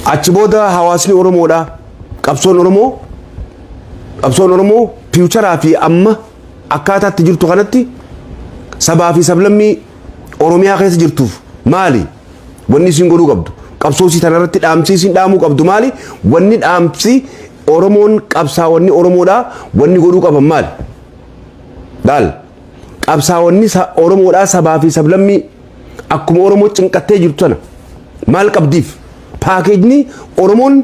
Achi booda hawaasni Oromoodha. Qabsoon Oromoo qabsoon Oromoo fiicharaa fi amma akkaataatti jirtu kanatti sabaa fi sablammii Oromiyaa keessa jirtuuf maali? Wanni isin godhuu qabdu. Qabsoo isii tanarratti dhaamsi isin dhaamuu qabdu maali? Wanni dhaamsi Oromoon qabsaawwanni Oromoodha wanni godhuu qaban maali? Laal. Qabsaawwanni Oromoodhaa sabaa fi sablammii akkuma Oromoo cinqattee jirtu sana maal qabdiif? Paakeejni Oromoon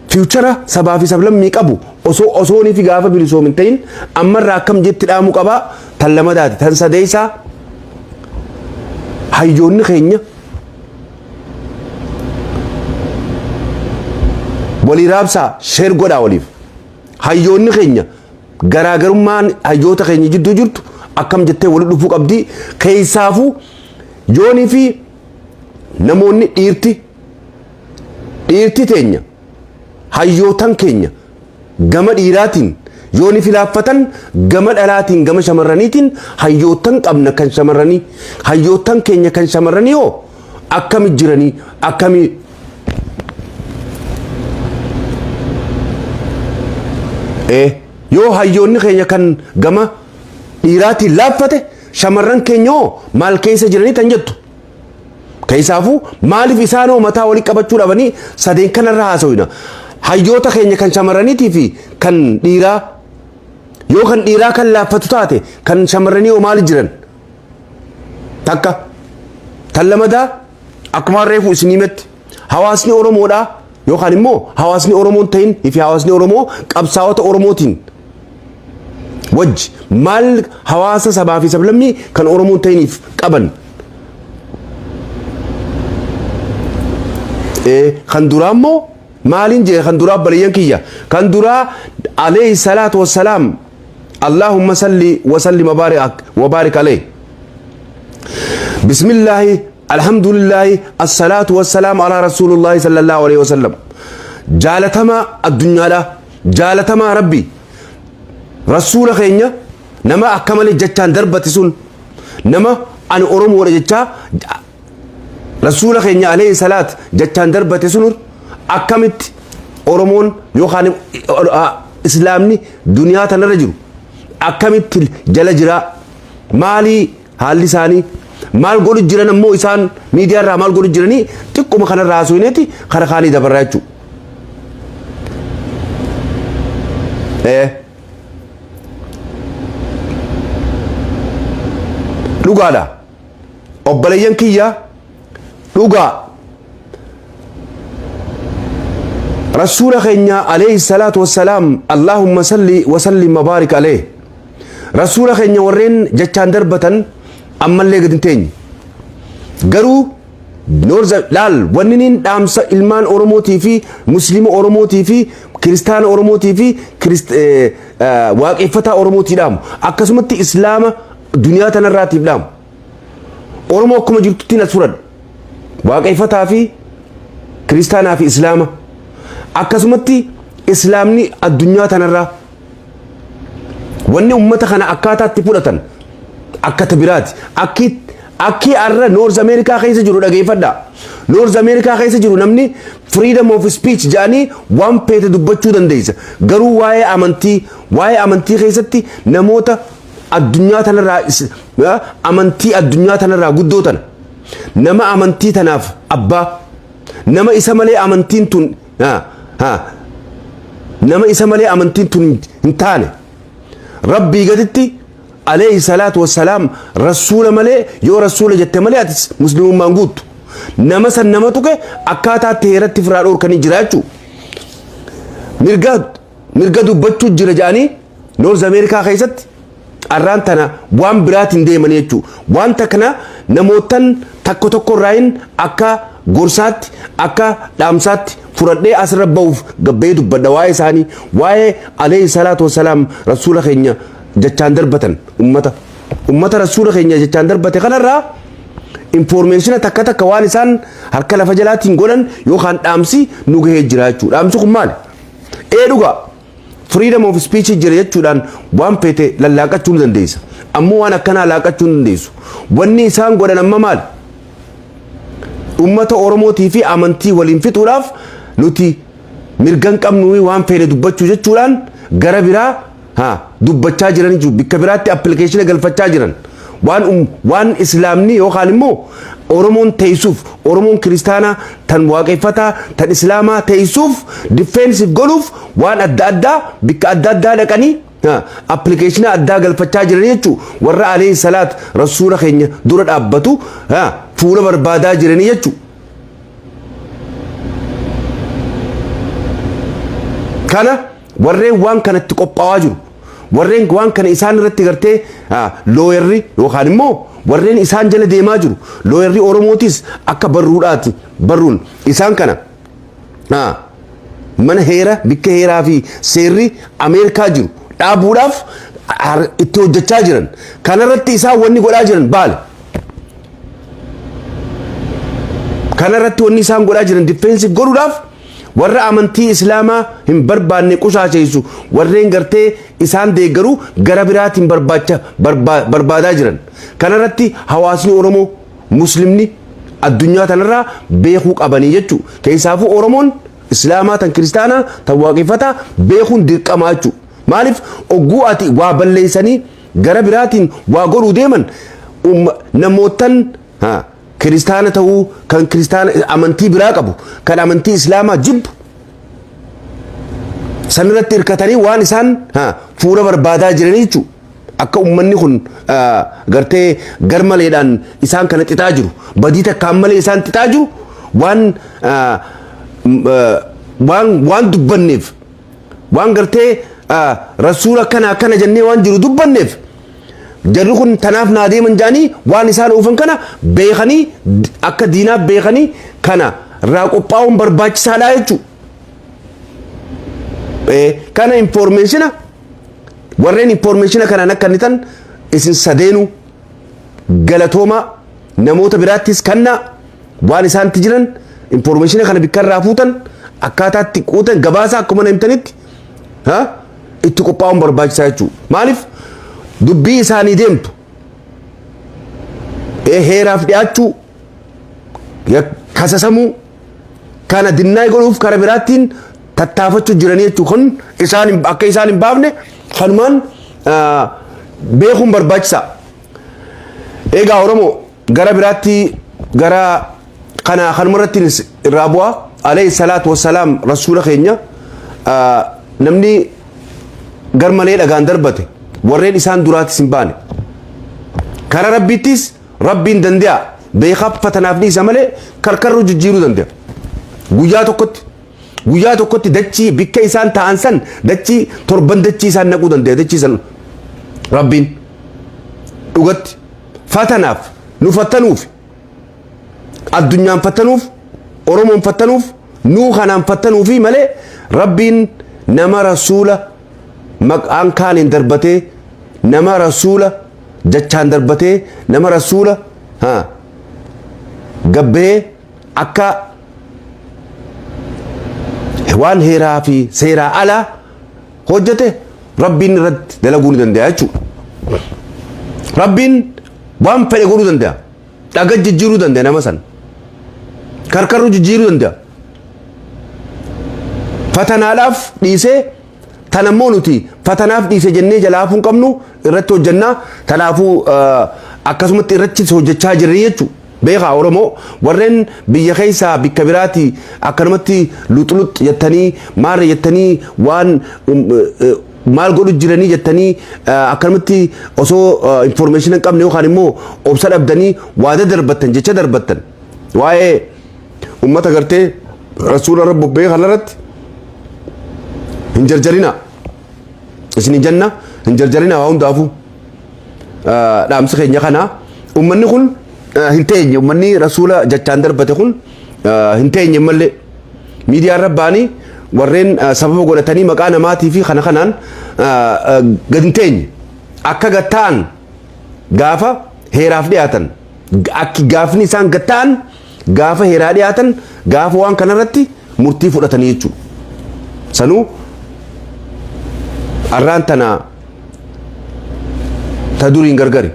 fiichara sabaa fi sablammii qabu osoo osoonii fi gaafa bilisoom hin ta'in ammarraa akkam jetti dhaamuu qabaa? Tan lamadaati. Tan sadeessaa, hayyoonni keenya walii raabsaa, share godhaa waliif. Hayyoonni keenya, garaagarummaan hayyoota keenya jidduu jirtu akkam jettee walitti dhufuu qabdi? Keessaafuu yoonii fi namoonni dhiirti teenya, hayyootan keenya gama dhiiraatiin yooni filaaffatan, gama dhalaatiin, gama shamarraniitiin hayyootan qabna. Kan shamarranii, hayyootan keenya kan shamarranii hoo akkami jiranii? Akkami yoo hayyoonni keenya kan gama dhiiraatiin laaffate, shamarran keenya hoo maal keessa jiranii tan jettu? Keessaafuu maaliif isaanoo mataa walii qabachuu dhabanii? Sadeen kanarra haasawina. Hayyoota keenya kan shamarraniitii fi kan dhiiraa, yoo kan dhiiraa kan laaffatu taate, kan shamarranii hoo maali jiran? Takka. Tan lamadaa, akkuma reefu isin himetti, hawaasni Oromoodhaa yookaan immoo hawaasni Oromoon ta'in fi hawaasni Oromoo qabsaa'ota Oromootiin wajji maal hawaasa sabaa fi sablammii kan Oromoon ta'iniif qaban? Kan duraa immoo maaliin jee? Kan duraa, obboleeyyan kiyya, kan duraa alayhi salaatu wassalaam, Allahumma salli wa sallim wa barik alayhi. Bismillaahi, alhamdulillahi, assalaatu wassalaam ala rasuulullahi sallallahu alayhi wasallam. Jaalatamaa addunyaadha, jaalatamaa Rabbi, rasuula keenya, nama akka malee jechaan darbate sun, nama ani Oromoodha jechaa rasuula keenya alayhi salaat jechaan darbate sun, akkamitti Oromoon yookaan islaamni duniyaa tanarra jiru akkamitti jala jiraa? Maalii haalli isaanii? Maal godhu jiran ammoo isaan? Miidiyaa irraa maal godhu jiranii? Xiqquma kanarraa haasofneeti kara kaanii dabarraa jechuudha. Dhugaadha. Obboleeyyan kiyya, dhugaa rasuula keenya alayhi salaatu wassalaam, Allahumma salli wa sallim wa barik alayhi, rasuula keenya warreen jechaan darbatan ammallee gadi hin teenye. Garuu noorza laal, wanni niin dhaamsa ilmaan Oromootii fi Muslima Oromootii fi Kiristaana Oromootii fi waaqeffataa Oromootii dhaamu, akkasumatti Islaama duniyaa tanarraatiif dhaamu, Oromoo akkuma jirtutti as fudhadhu, waaqeffataa fi Kiristaanaa fi Islaama, akkasumatti Islaamni addunyaa tanarraa, wanni ummata kana akkaataatti fudhatan akka biraati. Akki akki arra North America keessa jiru dhageeffadha. North America keessa jiru namni freedom of speech jedhanii waan feete dubbachuu dandeessa. Garuu waa'ee amantii keessatti namoota addunyaa tanarraa, amantii addunyaa tanarraa guddoo tana, nama amantii tanaaf abbaa, nama isa malee amantiin tun nama isa malee amantiin tun hin taane, Rabbii gaditti alayhi salaatu wassalaam, rasuula malee, yoo rasuula jette malee atis muslimummaan guuttu, nama san nama tuqe akkaataatti heeratti firaa dhoorkanii jiraachuu, mirga dubbachuu jira jedhanii North America keessatti arraan tana waan biraatiin deemanii jechuudha. Wanta kana namootan takko tokko irraayin akka gorsaatti, akka dhaamsaatti fudhadhee asirra bahuuf gabbee dubbadha. Waa'ee isaanii, waa'ee alayhi salaatu wassalaam, rasuula keenya jechaan darbatan, ummata rasuula keenya jechaan darbate kanarraa information takka takka waan isaan harka lafa jalaatiin godhan yookaan dhaamsi nu gahee jira jechuudha. Dhaamsi kun maali? Ee, dhugaa, freedom of speech jira jechuudhaan waan feete lallaaqachuu ni dandeessa. Ammoo waan akkanaa laaqachuu ni dandeessu. Wanni isaan godhan amma maali? Ummata Oromootii fi amantii waliin fixuudhaaf nuti mirgan qabnu waan feene dubbachuu jechuudhaan gara biraa dubbachaa jiran jiru. Bikka biraatti application galfachaa jiran. Waan islaamni yookaan immoo Oromoon teessuuf, Oromoon kiristaanaa tan waaqeffataa tan islaamaa teessuuf, defensive godhuuf waan adda addaa bikka adda addaa dhaqanii application addaa galfachaa jiran jechuu. Warra alayhi salaat rasuula keenya dura dhaabbatu fuula barbaadaa jiranii jechuu. Kana warreen waan kanatti qophaa'aa jiru, warreen waan kana isaan irratti gartee lawyerri yookaan immoo warreen isaan jala deemaa jiru, lawyerri Oromootis akka barruudhaati, barruun isaan kana mana heera bikka heeraa fi seerri Ameerikaa jiru dhaabuudhaaf itti hojjechaa jiran. Kanarratti isaan wanni godhaa jiran baale. Kanarratti wanni isaan godhaa jiran defensive godhuudhaaf warra amantii islaamaa hin barbaanne qushaasheessu, warreen gartee isaan deeggaru gara biraatiin barbaacha barbaadaa jiran. Kanarratti hawaasni Oromoo muslimni addunyaa tanarraa beekuu qabanii jechuu. Keessaafuu Oromoon islaamaa tan kiristaanaa tan waaqeffataa beekuun dirqamaa jechuu. Maaliif ogguu ati waa balleessanii gara biraatiin waa godhuu deeman, namootan kiristaana ta'uu, kan kiristaana amantii biraa qabu, kan amantii islaamaa jibbu sanirratti hirkatanii waan isaan fuula barbaadaa jiranii jechuudha. Akka uummanni kun gartee garmaleedhaan isaan kana xixaa jiru, badii takkaan malee isaan xixaa jiru, waan dubbanneef, waan gartee rasuula akkana akkana jennee waan jiru dubbanneef, jarri kun tanaaf naa deeman jaanii waan isaan oofan kana beekanii, akka diinaaf beekanii kana irraa qophaa'uun barbaachisaadha jechuudha. Kana information warreen information kanaan akka inni tan isin sadeenuu galatoomaa. Namoota biraattis kanna waan isaanitti jiran information kana bikka irraa fuutan, akkaataatti quutan gabaasa akkuma himtanitti itti qophaa'uun barbaachisaa jechuudha. Maaliif dubbii isaanii deemtu heeraaf dhiyaachuu, kasasamuu kana dinnaa godhuuf kara biraattiin tattaafachuu jiranii jechuudha. Kun isaan akka isaan hin baafne kanumaan beekuun barbaachisaa. Egaa Oromoo, gara biraatti gara kana kanumarratti irraa bu'aa. Alayhi salaatu wassalaam rasuula keenya namni gar malee dhagaan darbate warreen isaan duraatis hin baane. Kara Rabbiittis Rabbiin danda'a, beekaa fatanaaf dhiisa malee karkarruu jijjiiruu danda'a. Guyyaa tokkotti dachii bikka isaan ta'an san dachii torban dachii isaan naquu danda'a dachii san Rabbiin. Dhugatti fatanaaf nu fattanuuf, addunyaan fattanuuf, Oromoon fattanuuf, nuu kanaan fattanuufi malee, Rabbiin nama rasuula maqaan kaaniin darbatee, nama rasuula jechaan darbatee, nama rasuula gabbee akka waan heeraa fi seeraa alaa hojjete Rabbiin irratti dalaguu ni danda'a jechuudha. Rabbiin waan fedhe godhuu danda'a. Dhaga jijjiiruu danda'a nama san. Karkarruu jijjiiruu danda'a. Fatanaadhaaf dhiisee tanammoo nuti fatanaaf dhiise jennee jalaa hafuu hin qabnu, irratti hojjannaa. Kanaafuu akkasumatti irratti hojjechaa jirri jechuudha. Beekaa Oromoo, warreen biyya keessaa bikka biraati akkanumatti luxlux jettanii, maarra jettanii, waan maal godhu jiranii jettanii, akkanumatti osoo information hin qabne yookaan immoo obsa dhabdanii waada darbattan, jecha darbattan, waa'ee ummata gartee rasuula rabbu beekan irratti hin jarjarina isin hin janna, hin jarjarina. Waa hundaafuu dhaamsi keenya kana, ummanni kun hin teenye, ummanni rasuula jechaan darbate kun hin teenye mallee miidiyaa irra ba'anii warreen sababa godhatanii maqaa namaatii fi kana kanaan gad hin teenye. Akka gatta'an gaafa heeraaf dhiyaatan, akki gaafni isaan gatta'an gaafa heeraa dhiyaatan, gaafa waan kanarratti murtii fudhatanii jechuudha. Sanuu arraan tana ta duriin gargari.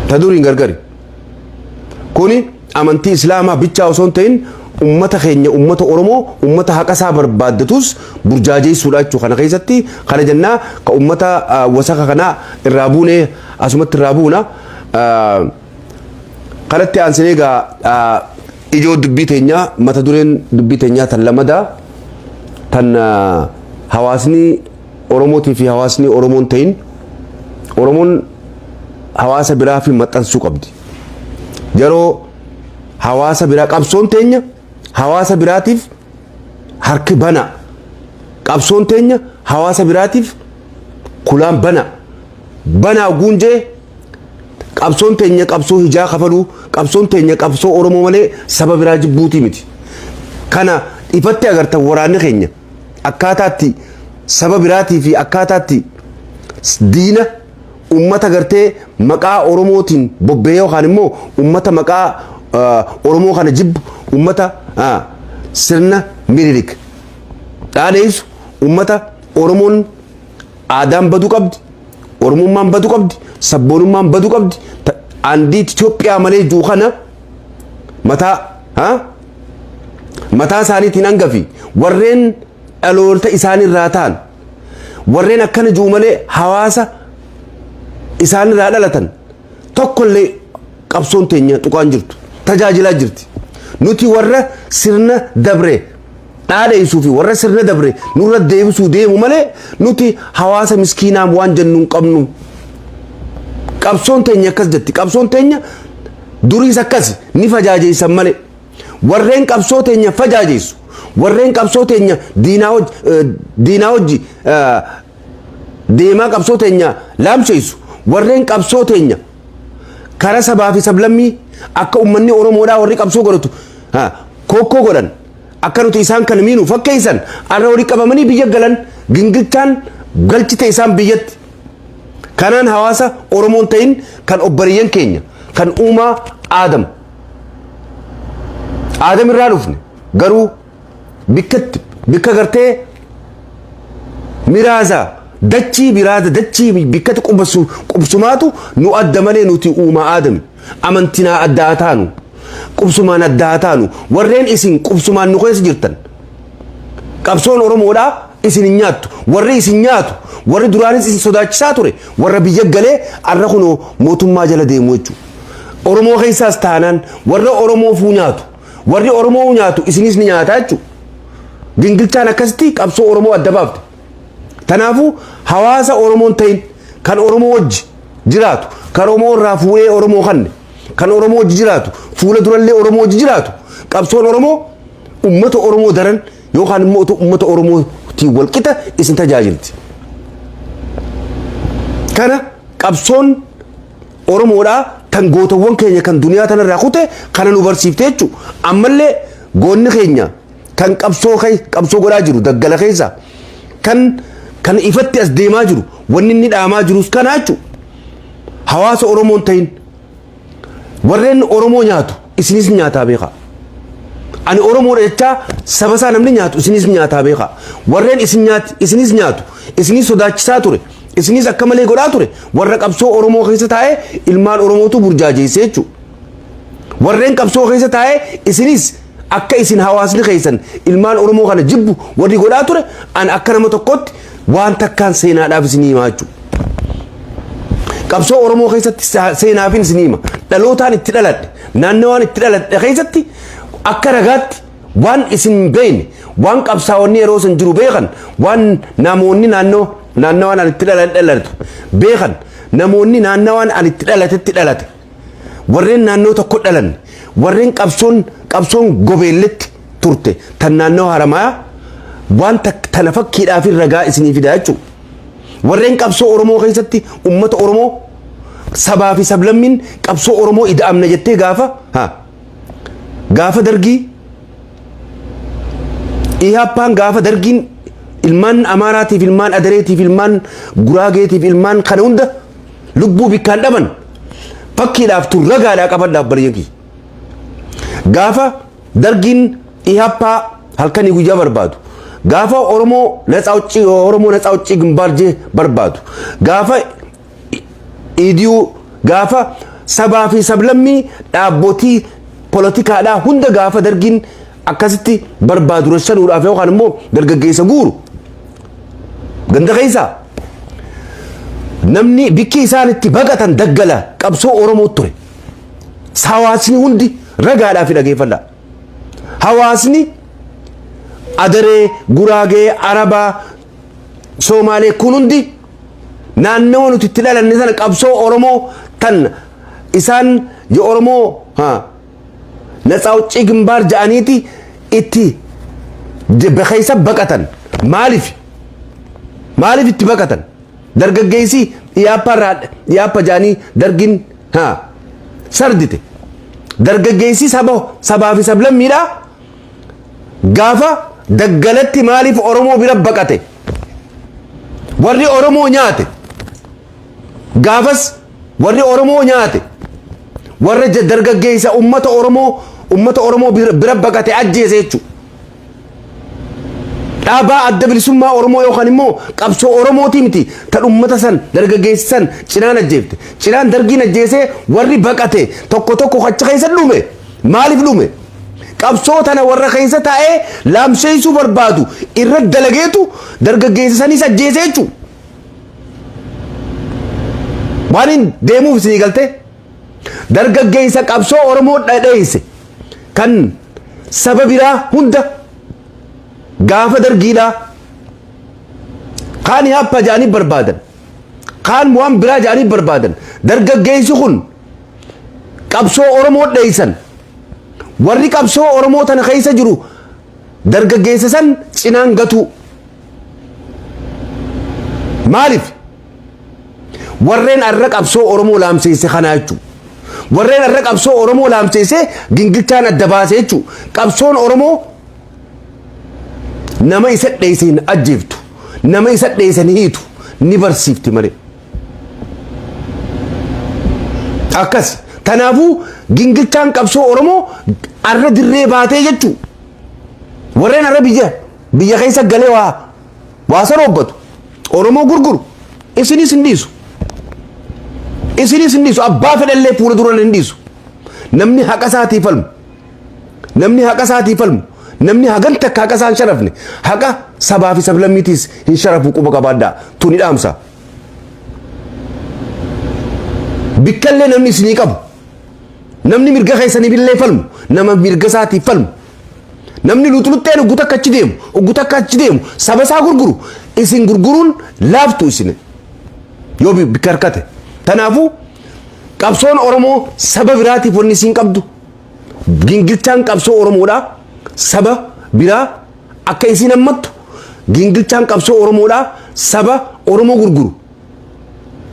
Ta duriin gargari. Kuni amantii Islaamaa bichaa osoo hin ta'in ummata keenya, ummata Oromoo, ummata haqa isaa barbaaddatus burjaajeessuudha jechuudha. Kana keessatti kana jennaa ka ummata wasaka kanaa irraa buunee asumatti irraa buuna. Kanatti aansinee egaa ijoo dubbii teenyaa, mata dureen dubbii teenyaa tan lamadaa, tan hawaasni Oromootii fi hawaasni Oromoon ta'in Oromoon hawaasa biraa fi maxxansuu qabdi. Yeroo hawaasa biraa qabsoon teenya hawaasa biraatiif harki bana. Qabsoon teenya hawaasa biraatiif kulaan bana. Banaa guunjee qabsoon teenya qabsoo hijaa kafaluu, qabsoon teenya qabsoo Oromoo malee saba biraa jibbuutii miti. Kana ifatti agartan, waraanni keenya akkaataatti saba biraatii fi akkaataatti diina ummata gartee maqaa Oromootiin bobba'ee yookaan immoo ummata maqaa Oromoo kana jibbu, ummata sirna Minilik dhaadheessu, ummata Oromoon aadaan baduu qabdi, Oromummaan baduu qabdi, sabboonummaan baduu qabdi, andiit Itoophiyaa malee jiru kana mataa isaaniitiin hangafi warreen dhaloota isaanirraa ta'an, warreen akkana jiru malee hawaasa isaanirraa dhalatan tokkollee qabsoon teenya tuqaan jirtu tajaajilaa jirti. Nuti warra sirna dabre dhaadheessuu fi warra sirna dabre nurra deebisuu deemu malee nuti hawaasa miskiinaa waan jennu hin qabnu. Qabsoon teenya akkas jetti. Qabsoon teenya duriis akkas ni fajaajeessan malee. Warreen qabsoo teenya fajaajeessu, warreen qabsoo teenya diinaa hojii deemaa qabsoo teenya laamsheessu, warreen qabsoo teenya karaa sabaa fi sablammii akka uummanni Oromoodhaa warri qabsoo godhatu kokkoo godhan, akka nuti isaan kana miinu fakkeessan, arra walii qabamanii biyya galan, gingilchaan galchite isaan biyyatti. Kanaan hawaasa Oromoon ta'in kan obboleeyyan keenya kan uumaa Aadam Aadam irraa dhufne garuu bikkatti bikka gartee miraaza dachii biraata dachii bikkatti qubsu qubsumaatu nu adda malee nuti uumaa Aadami. Amantinaa adda haa taanu, qubsumaan adda haa taanu. Warreen isin qubsumaan nu keessa jirtan, qabsoon Oromoodhaa isin hin nyaattu. Warri isin nyaatu, warri duraanis isin sodaachisaa ture, warra biyya galee arra kunoo mootummaa jala deemu jechuudha. Oromoo keessaas taanaan warra Oromoo fuu nyaatu, warri Oromoo nyaatu isinis ni nyaata jechuudha. Gingilchaan akkasitti qabsoo Oromoo adda baafte. Kanaafuu hawaasa Oromoon ta'in kan Oromoo wajji jiraatu, kan Oromoo irraa fuudhee Oromoo kanne, kan Oromoo wajji jiraatu, fuula durallee Oromoo wajji jiraatu, qabsoon Oromoo ummata Oromoo daran yookaan immoo ummata Oromootiin walqixa isin tajaajilti. Kana qabsoon Oromoodhaa tan gootawwan keenya kan duniyaa tanarraa kute kana nu barsiifte jechuudha. Ammallee goonni keenya kan qabsoo qabsoo godhaa jiru daggala keessa kan ifatti as deemaa jiru, wanni inni dhaamaa jirus kana jechuudha. Hawaasa Oromoon ta'in warreen Oromoo nyaatu isinis nyaataa beekaa. Ani Oromoodha jechaa saba isaa namni nyaatu isinis nyaataa beekaa. Warreen isin nyaati isinis nyaatu, isinis sodaachisaa ture, isinis akka malee godhaa ture, warra qabsoo Oromoo keessa taa'ee ilmaan Oromootu burjaajeessee jechuudha. Warreen qabsoo keessa taa'ee isinis akka isin hawaasni keessan ilmaan Oromoo kana jibbu warri godhaa ture, an akka nama tokkotti waan takkaan seenaadhaaf isin himaa jechuudha. Qabsoo Oromoo keessatti seenaafin isin hima. Dhalootaan itti dhaladhe, naannawaan itti dhaladhe keessatti akka ragaatti waan isin hin beekne, waan qabsaa'onni yeroo san jiru beekan, waan namoonni naannoo naannawaan ani itti dhalate beekan, namoonni naannawaan ani itti dhalatetti dhalate, warreen naannoo tokko dhalan, warreen qabsoon gobeelletti turte tan naannoo Haramayaa waan tana fakkiidhaaf ragaa isinii fidaa jechuudha. Warreen qabsoo Oromoo keessatti ummata Oromoo sabaa fi sablammiin qabsoo Oromoo ida'amna jettee gaafa dargii Ihaappaan, gaafa dargiin ilmaan Amaaraatiif, ilmaan Adareetiif, ilmaan Guraageetiif, ilmaan kana hunda lubbuu bikkaan dhaban fakkiidhaaf tun ragaadhaa qabadhaaf bareeyyee kiyya. Gaafa dargiin Ihaappaa halkanii guyyaa barbaadu, gaafa Oromoo ነፃ አውጪ Oromoo ነፃ አውጪ ግንባር jee barbaadu, gaafa idiyuu, gaafa Sabaa fi sablammii dhaabbotii poolitikaadhaa hunda gaafa Dargiin akkasitti barbaadu rashanuudhaaf yookaan immoo dargaggeessa guuru ganda keessaa namni bikki isaan itti baqatan daggala qabsoo Oromoo ture. Hawaasni hundi ragaadhaa fi dhageeffadha. Hawaasni Adaree, Guraagee, Arabaa, Soomaalee kun hundi naannawa nuti itti dhalanne sana qabsoo Oromoo tan isaan የኦሮሞ ነፃ አውጪ ግንባር ja'aniiti itti keessa baqatan. Maaliif maaliif itti baqatan? Dargaggeessi dhiyaappa irraa dhiyaappa ja'anii Dargin sardite. Dargaggeessi saba sabaa fi sablammiidha gaafa daggalatti maaliif Oromoo bira baqate? Warri Oromoo nyaate gaafas, warri Oromoo nyaate, warra dargaggeessa ummata Oromoo bira baqate ajjeese jechuudha. Dhaabaa Adda Bilisummaa Oromoo yookaan immoo qabsoo Oromootii miti tan ummata san dargaggeessa san cinaan ajjeefte. Cinaan Dargiin ajjeesee warri baqate tokko tokko achi keessa dhume. Maaliif dhume? Qabsoo tana warra keessa taa'ee laamsheessuu barbaadu irra dalageetu dargaggeessa sanis ajjeese jechuudha. Waan hin deemuuf isinii galtee dargaggeessa qabsoo Oromoo dhadheesse kan saba biraa hunda gaafa Dargiidhaa kaan yaappa jedhanii barbaadan, kaan waan biraa jedhanii barbaadan. Dargaggeessi kun qabsoo Oromoo dheeysan, warri qabsoo Oromoo tana keessa jiru dargaggeessa san cinaan gatu. Maaliif? Warreen arra qabsoo Oromoo laamseesse kanaa jechuudha. Warreen arra qabsoo Oromoo laamseesse gingilchaan adda baase jechuudha. Qabsoon Oromoo nama isa dheeyse hin ajjeeftu, nama isa dheeyse ni hiitu, ni barsiifti malee. Akkas tanaafuu gingilchaan qabsoo Oromoo arra dirree baatee jechuudha. Warreen arra biyya keessa galee waa saroobbatu, Oromoo gurguru, isinis hin dhiisu. Isinis hin dhiisu. Abbaa fedhallee fuula dura hin dhiisu. Namni haqa isaatii falmu, namni haqa isaatii falmu, namni hagan takka haqa isaa hin sharafne haqa sabaa fi sablammiitiis hin sharafu. Quba qabaadhaa, tuni dhaamsa. Bikkallee namni isinii qabu, namni mirga keessaniif falmu, nama mirga isaatiif falmu, namni luxluxxeen ugguu takka achi deemu, ugguu takka achi deemu, saba isaa gurguru, isin gurguruun laaftu isin yoo bikka harkate. Kanaafuu qabsoon Oromoo saba biraatiif wanni isin qabdu, gingilchaan qabsoo Oromoodha saba biraa akka isin hammattu, gingilchaan qabsoo Oromoodha saba Oromoo gurguru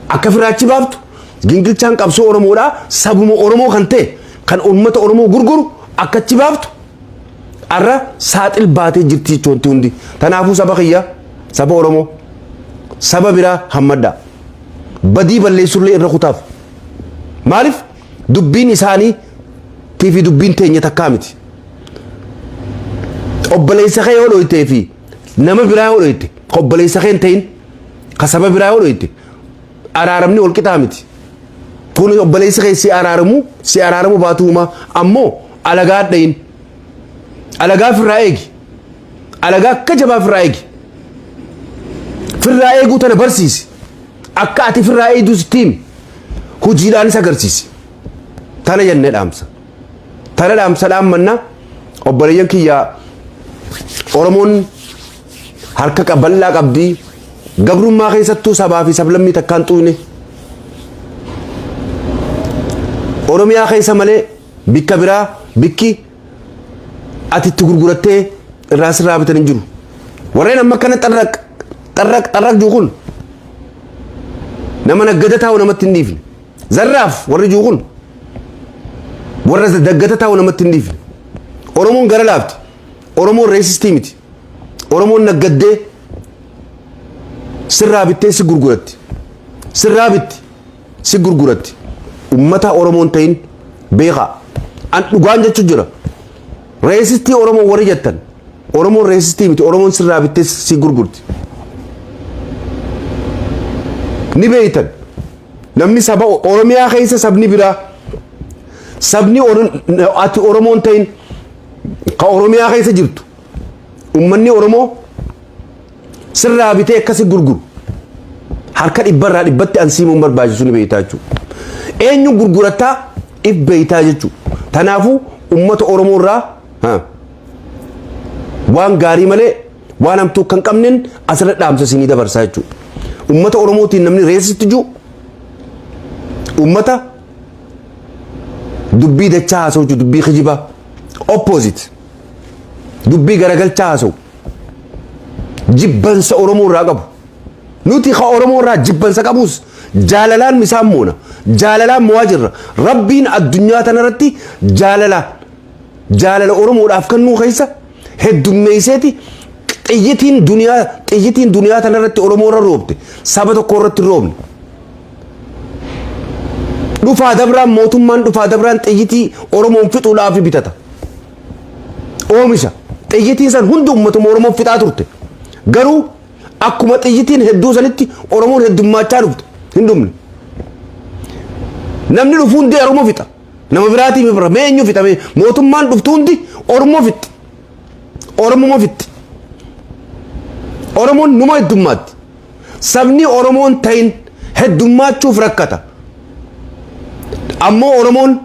akka firaachi baaftu, gingilchaan qabsoo Oromoodha sabuma Oromoo kan ta'e kan uummata Oromoo gurguru akka achi baaftu arra saaxil baatee jirti jechuun hundi. Tanaafuu saba kiyya, saba Oromoo, saba biraa hammadhaa, badii balleessullee irra kutaaf. Maaliif? Dubbiin isaanii fi dubbiin teenya takkaa miti. Obboleessa kee yoo dhoytee fi nama biraa yoo dhoyte, obboleessa kee hin ta'in ka saba biraa yoo dhoyte, araaramni wal qixaa miti. Kun obboleessi kee si araaramu baatuuma ammoo alagaa dhayin, alagaa firraa eegi, alagaa akka jabaa firraa eegi. Firraa eeguu tana barsiisi. Akka ati firraa eegduu sitti himi, hojiidhaanis agarsiisi. Tana jennee dhaamsa, tana dhaamsa dhaammanna. Obboleeyyan kiyyaa, Oromoon harka bal'aa qabdii. Gabrummaa keessattuu sabaa fi sablammii takkaan xuune. Oromiyaa keessa malee bikka biraa bikki ati itti gurgurattee irraa sirraa bitan hin jiru. Warreen amma akkana xarraq xarraq xarraq jiru kun nama naggada taa'u namatti hin dhiifne. Zarraaf warri jiru kun warra daggata taa'u namatti hin dhiifne. Oromoon gara laafti. Oromoon racist miti. Oromoon naggaddee sirraa bittee si gurguratti. Sirraa bitti si gurguratti. Ummata Oromoon ta'in beekaa. An dhugaan jechuun jira. Racist Oromoo warri jettan, Oromoon racist miti. Oromoon sirraa bittee si gurgurti. Ni beeytan. Namni saba Oromiyaa keessa sabni biraa Sabni ati Oromoon ta'in ka Oromiyaa keessa jirtu, ummanni Oromoo sirraa bitee akkasi gurguru harka dhibbarraa dhibbatti ansiimuun barbaachisu ni beektaa jechuudha. Eenyu gurgurataa if beektaa jechuudha. Kanaafuu ummata Oromoo irraa waan gaarii malee waan hamtuu kan qabneen asirra dhaamsa isinii dabarsaa jechuudha. Ummata Oromootiin namni reessitti jiru ummata dubbii dachaa haasa'u jechuudha, dubbii kijibaa, opposite, dubbii garagalchaa haasa'u, jibbansa Oromoo irraa qabu. Nuti ka Oromoo irraa jibbansa qabus jaalalaan misaan moona, jaalalaan mo'aa jirra. Rabbiin addunyaa tanarratti jaalala jaalala Oromoodhaaf kennuu keessa heddummeesseeti xiyyitiin duniyaa tanarratti Oromoo irra roobte saba tokko irratti roobne. Dhufaa dabraan, mootummaan dhufaa dabraan xiyyitii Oromoon fixuudhaaf bitata. Oomisha. Xiyyitiin san hundi uummatuma Oromoo fixaa turte. Garuu akkuma xiyyitiin hedduu sanitti Oromoon heddummaachaa dhufte, hin dhumne. Namni dhufu hundi Oromoo fixa. Nama biraatiif bira mee eenyu fixa? Mee mootummaan dhuftu hundi Oromoo fixxi. Oromoo fixxi. Oromoon numa heddummaatti. Sabni Oromoon ta'in heddummachuuf rakkata. Ammoo Oromoon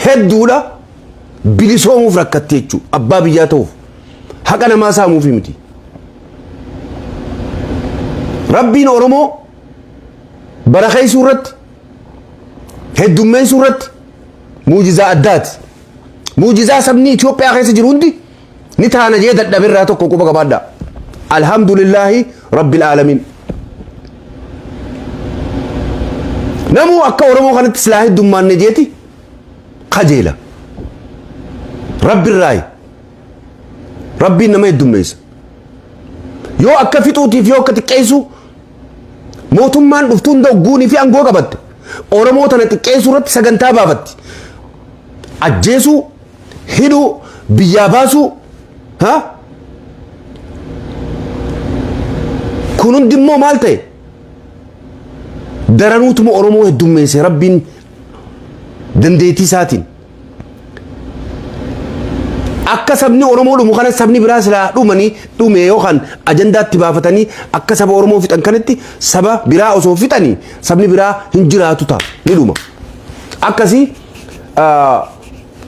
hedduudha, bilisoomuuf rakkatti jechuudha. Abbaa biyyaa ta'uuf. Haqa namaa saamuufi miti. Rabbiin Oromoo barakeessuu irratti, heddummeessuu irratti muujizaa addaati. Muujizaa sabni Itoophiyaa keessa jiru hundi ni taana jee dadhabirraa tokko quba qabaadha. Alhamdulillaahi Rabbil Aalamiin. Namuu akka Oromoo kanatti silaa heddummaanne jeeti kajeela. Rabbirraayi. Rabbiin nama heddummeessa. Yoo akka fixuutiif, yoo akka xiqqeessu, mootummaan dhuftu hunda ogguunii fi aangoo qabatte Oromoo tana xiqqeessuu irratti sagantaa baafatti. Ajjeesuu, hidhuu, biyyaa baasuu, ha? Kun hundi immoo maal ta'e? Daranuutuma Oromoo heddummeesse Rabbiin dandeettii isaatiin. Akka sabni Oromoo dhumu kana sabni biraa silaa dhumanii dhume yookaan ajandaatti baafatanii akka saba Oromoo fixan kanatti saba biraa osoo fixanii sabni biraa hin jiraatu ta'a, ni dhuma. Akkasii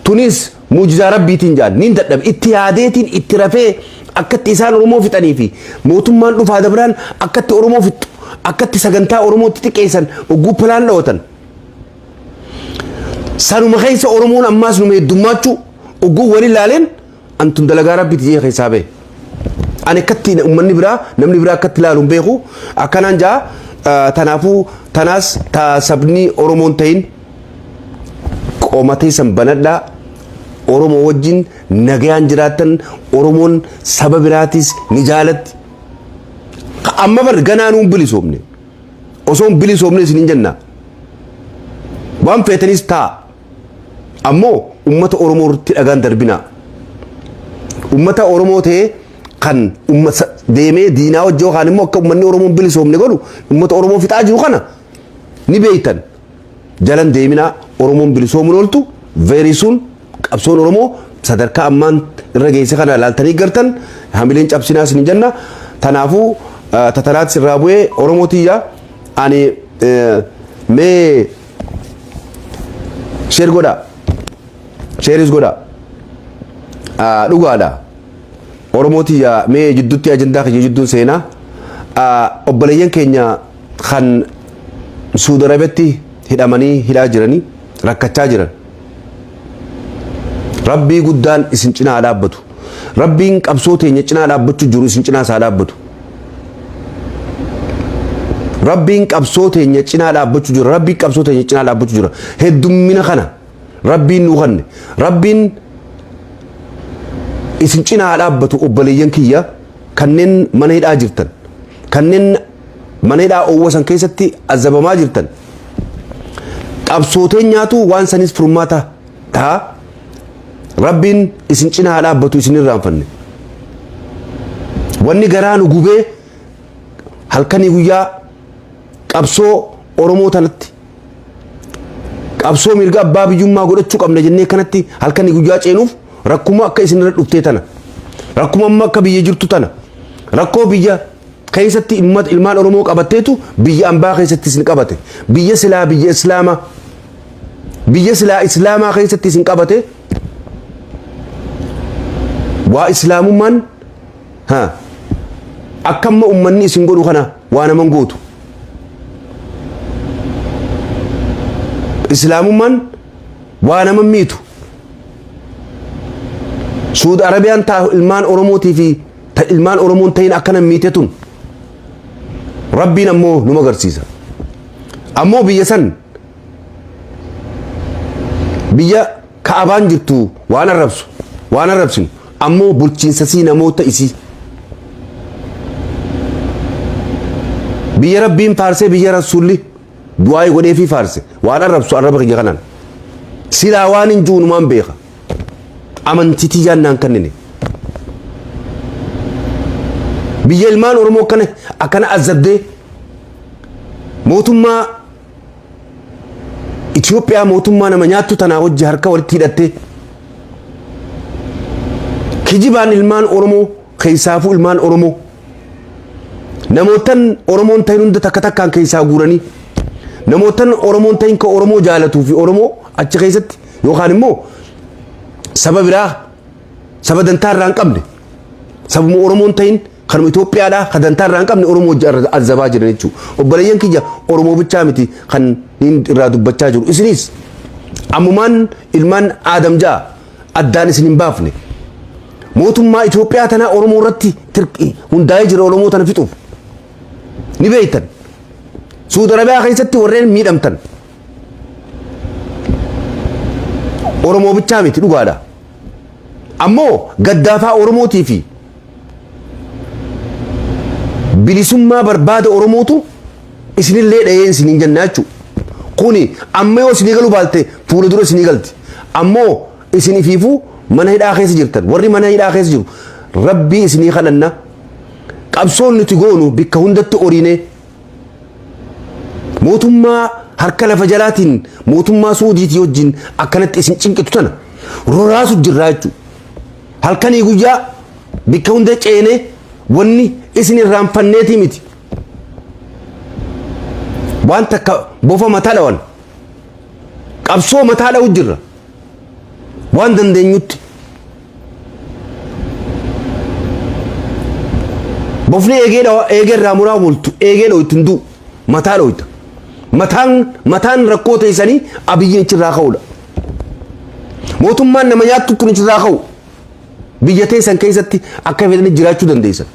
tunis muujizaa Rabbiitiin jaan niin dadhabe. Itti yaadeetiin itti rafee akkatti isaan Oromoo fixanii fi mootummaan dhufaa dabraan akkatti Oromoo fixxu, akkatti sagantaa Oromootti xiqqeessan ogguu plan dhawatan. Sanuma keessa Oromoon ammaas numa heddummaachuu ogguu wal ilaaleen antun dalagaa Rabbiiti jee keessaa bahe. Ani akkatti uummanni biraa, namni biraa akkatti ilaalu hin beeku. Akkanaan jaa, tanaafuu tanaas ta sabni Oromoon ta'in qomatee san banadhaa, Oromoo wajjin nagayaan jiraatan. Oromoon saba biraatis ni jaalatti. Amma bar ganaa nuun bilisoomne. Osoo hin bilisoomne isin hin jenna. Waan feetanis ta'a. Ammoo ummata Oromoo irratti dhagaan darbinaa. Ummata Oromoo ta'ee kan deemee diinaa wajji yookaan immoo akka uummanni Oromoo hin bilisoomne godhu, ummata Oromoo fixaa jiru kana ni beektan. Jalan deeminaa, Oromoon bilisoomuun ooltu. Very soon qabsoon Oromoo sadarkaa ammaan irra geesse kana ilaaltanii gartan hamileen cabsinaa isin jenna. Tanaafuu tatanaatti sirraa bu'ee Oromoo tiyya, ani mee share godhaa. Share-is godhaa. Dhugaadha. Oromoo tiyya, mee jidduutti ajandaa kiyya jidduun seenaa. Obboleeyyan keenya kan Suudi Arabiyaatti hidhamanii hidhaa jiranii rakkachaa jiran. Rabbii guddaan isin cinaa dhaabbatu. Rabbiin qabsoo teenya cinaa dhaabbachuu jiru isin cinaa isaa dhaabbatu. Rabbiin qabsoo teenya cinaa dhaabbachuu jira. Rabbiin qabsoo teenya cinaa dhaabbachuu jira. Heddummina kana Rabbiin nuu kanne. Rabbiin isin cinaa dhaabbatu, obboleeyyan kiyya kanneen mana hidhaa jirtan. Kanneen mana hidhaa oowwa san keessatti azabamaa jirtan. Qabsooteen nyaatu waan sanis furmaata ta'a. Rabbiin isin cinaa dhaabbatu, isin irraanfanne. Wanni garaa nu gubee halkanii guyyaa qabsoo Oromoo tanatti qabsoo Oromoo tanatti Qabsoo mirga abbaa biyyummaa godhachuu qabna jennee kanatti halkanii guyyaa ceenuuf rakkuma akka isin irra dhuftee tana. Rakkuma amma akka biyya jirtu tana. Rakkoo biyya keessatti ilmaan Oromoo qabatteetu biyya ambaa keessatti isin qabate. Biyya silaa biyya Islaamaa. Biyya silaa Islaamaa keessatti isin qabate. Waa Islaamummaan ha akka amma ummanni isin godhu kana waa naman gootu. Islaamummaan waa naman miitu. Suudi Arabiyaan taa ilmaan Oromootii fi ta ilmaan Oromoon ta'in akkana miite tun Rabbiin ammoo numa agarsiisa. Ammoo biyya san biyya Ka'abaan jirtu waan arrabsu waan arrabsinu ammoo bulchiinsa sii namoota isii. Biyya Rabbiin faarsee biyya Rasuulli du'aa'ii godheefii faarse waan arrabsu arraba kiyya kanaan. Silaa waan hin jiru numaan beeka. Amantii tiyyaan naan kennine. Biyya ilmaan Oromoo akkana akkana azzabdee mootummaa Itoophiyaa mootummaa nama nyaattu tanaa wajji harka walitti hidhattee kijibaan ilmaan Oromoo keessaafuu ilmaan Oromoo namootan Oromoon ta'in hunda takka takkaan keessaa guuranii namootan Oromoon ta'in ka Oromoo jaalatuu fi Oromoo achi keessatti yookaan immoo saba biraa saba dantaa irraa hin qabne sabuma Oromoon ta'in kanuma Itoophiyaadhaa kan dantaa irraa hin qabne Oromoo wajji azabaa jiran jechuudha. Obboleeyyan kiyya Oromoo bichaa miti kan inni irraa dubbachaa jiru. Isinis ammumaan ilmaan Aadam ja'a addaan isin hin baafne. Mootummaa Itoophiyaa tanaa Oromoo irratti hundaa'ee jira Oromoo tana fixuuf. Ni beektan. Suudi Arabiyaa keessatti warreen miidhamtan. Oromoo bichaa miti dhugaadha. Ammoo gaddaafaa Oromootii fi bilisummaa barbaada Oromootu isinillee dhahee isiniin jenna jechuudha. Kuni amma yoo isinii galuu baalte fuula dura isinii galti. Ammoo isin ifiifuu mana hidhaa keessa jirtan warri mana hidhaa keessa jiru rabbii isinii kadhanna qabsoon nuti goonu bikka hundatti oriinee mootummaa harka lafa jalaatiin mootummaa Suudiitii wajjin akkanatti isin cinqitu tana roraasu jirraa jechuudha. Halkanii guyyaa bikka hunda ceenee wanni isin irraanfanneetii miti. Waan takka bofa mataa dhawan. Qabsoo mataa dha'u jirra. Waan dandeenyutti. Bofni eegee dhawa eegee irraa muraa bultu eegee dhoytu hin du'u mataa dhoyta. Mataan mataan rakkoo teessanii abiyyiin achirraa ka'uudha. Mootummaan nama nyaattu kun achirraa ka'u. Biyya teessan keessatti akka fedhanii jiraachuu dandeessan.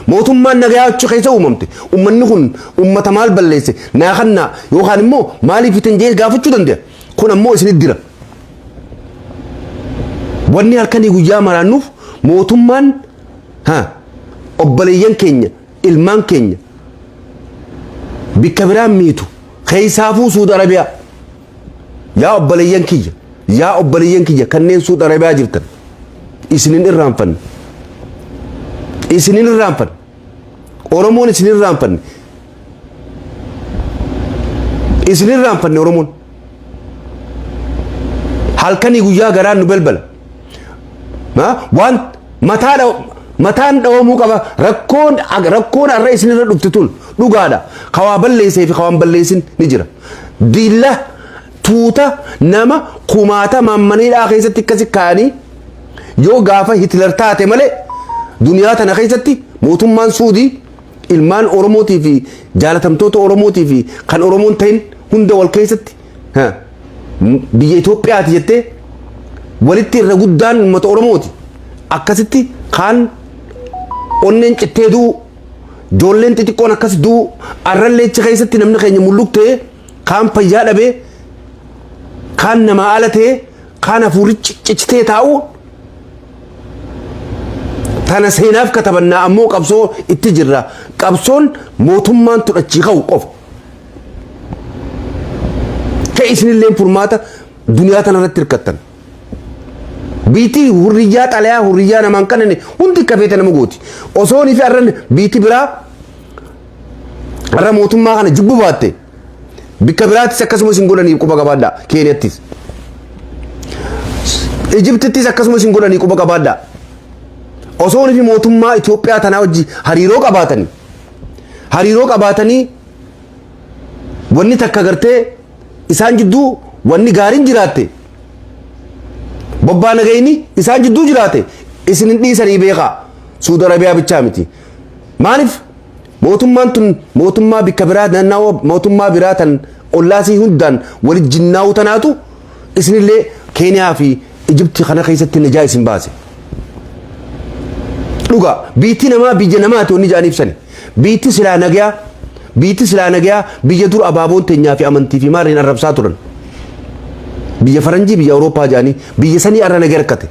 Mootummaan nagayaa achi keessa uumamte ummanni kun ummata maal balleesse naa kannaa yookaan immoo maaliif fitan jee gaafachuu danda'a. Kun ammoo isinit dira. Wanni halkanii guyyaa maraannuuf mootummaan ha obboleeyyan keenya ilmaan keenya bikka biraan miitu keessaafuu Suudi Arabiyaa yaa obboleeyyan kiyya yaa obboleeyyan kiyya kanneen Suudi Arabiyaa jirtan isinin irraanfanne isinin irraanfanne Oromoon isin irraanfanne isin irraanfanne Oromoon halkanii guyyaa garaan nu balbala waan mataa mataan dhawamuu qaba rakkoon rakkoon har'a isin irra dhufte tun dhugaadha kawaa balleessee fi kawaan balleessin ni jira diilla tuuta nama kumaata mammaniidhaa keessatti akkasi kaa'anii yoo gaafa Hitler taate malee duniyaa tana keessatti mootummaan Suudii ilmaan Oromootii fi jaalatamtoota Oromootii fi kan Oromoon ta'in hunda wal keessatti biyya Itoophiyaati jettee walitti irra guddaan uummata Oromooti. Akkasitti kaan onneen cittee du'u ijoolleen xixiqqoon akkas du'u arrallee achi keessatti namni keenya mulluq ta'ee kaan fayyaa dhabee kaan namaa ala ta'ee kaan hafuurri ciccitee taa'u tana seenaaf katabannaa ammoo qabsoo itti jirra qabsoon mootummaan tudhachii ka'u qofa. Ka isinillee furmaata duniyaa tana irratti hirkattan. Biitii hurriyyaa xalayaa hurriyyaa namaan kanneen hundi akka feete nama gooti. Osoo ni fi arran biitii biraa arra mootummaa kana jibbu baatte Bikka biraattis akkasuma isin godhanii, quba qabaadhaa. Keeniyattis. Ijiptittis akkasuma isin godhanii, quba qabaadhaa. Osoo fi mootummaa Itoophiyaa tanaa wajji hariiroo qabaatanii wanni takka gartee isaan jidduu wanni gaariin jiraatte, bobbaa nagayni isaan jidduu jiraate, isin hin dhiisanii beekaa. Suudi Arabiyaa bichaa miti. Maaliif? Mootummaan tun mootummaa bikka biraa naannawa mootummaa biraa tan ollaasii hundaan walit jinnaa'u tanaatu isinillee Keeniyaa fi Ijipti kana keessatti najaa isin baase. Dhugaa, biitti namaa biyya namaati wanni jedhanii ibsani. Biitti silaa nagayaa, biitti silaa nagayaa, biyya dur abaaboon teenyaa fi amantii fi maarreen arrabsaa turan. Biyya faranjii, biyya Awurooppaa jedhanii, biyya sanii arra nagaa rakkate.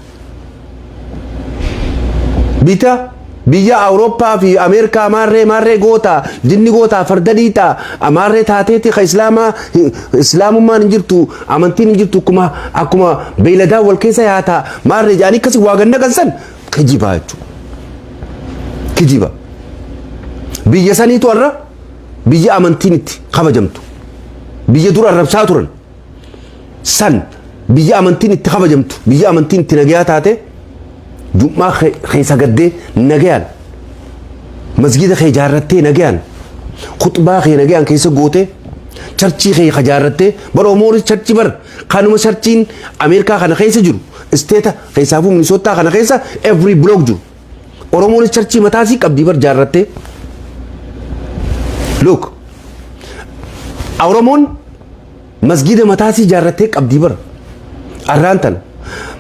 Bita biyya Awurooppaa fi Ameerikaa maarree maarree goota jinni goota farda dhiitaa maarree taateeti ka islaamaa, islaamummaan hin jirtu, amantiin hin jirtu, akkuma beeyladaa wal keessa yaataa maarree jedhanii akkasii waa ganna kan san kijibaa jechuudha. Kijiba. Biyya saniitu har'a biyya amantiin itti kabajamtu. Biyya dur arrabsaa turan. San biyya amantiin itti kabajamtu, biyya amantiin itti nagayaa taate, jum'aa keessa gaddee nagayaan masgida kee ijaarrattee, nagayaan khutbaa kee nagayaan keessa gootee, churchii kee ijaarrattee. Bara Oromoonis churchii bar kanuma churchiin Ameerikaa kana keessa jiru, stateta keessaafuu Minisootaa kana keessa every block jiru. Oromoonis churchii mataasii qabdii bar ijaarrattee. Look, Oromoon masgida mataasii ijaarrattee qabdii bar. Arraan tana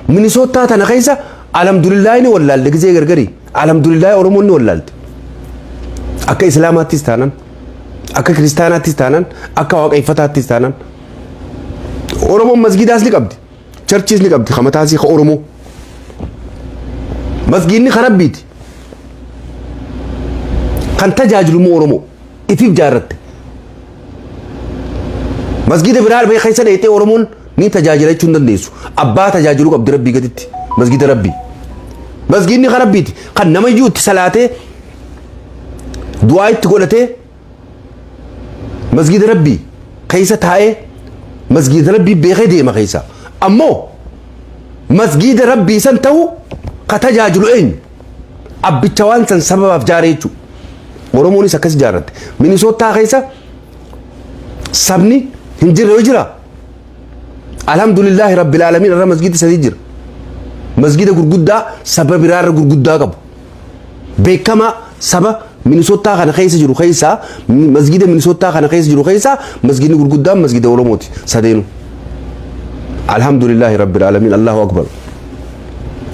Minisootaa tana keessa alhamdulillaahi ni wallaalte gizee gargarii, alhamdulillaahi Oromoon ni wallaalte. Akka Islaamaattis taanan, akka Kiristaanaattis taanan, akka Waaqeffataattis taanan, Oromoon masgidaas ni qabdi, churchiis ni qabdi ka mataasii ka Oromoo. Masgiidni ka Rabbiiti, kan tajaajilu immoo Oromoo ifiif jaarratte. Masgida biraa keessa dheetee Oromoon ni tajaajila jechuu hin dandeessu. Abbaa tajaajiluu qabdi Rabbii gaditti. Masgida Rabbii. Masgidni kan Rabbiiti. Kan nama iyyuu itti salaatee du'aa itti godhatee, masgida Rabbii keessa taa'ee, masgida Rabbii beekee deema keessa. Ammoo masgida Rabbii san ta'u ka tajaajilu eenyu? Abbicha waan san sababaaf jaaree jechuudha. Oromoonis akkas ijaarratte. Minisootaa keessa sabni hin jirre yoo jira. Alhamdulillahi rabbil aalamiin, irra masgidi sadii jira. Masgida gurguddaa saba biraarra gurguddaa qabu. Beekamaa saba Minisootaa kana keessa jiru keessaa, masgida Minisootaa kana keessa jiru keessaa, masgidni gurguddaan masgida Oromooti sadeenu. Alhamdulillahi rabbil aalamiin, Allahu akbar.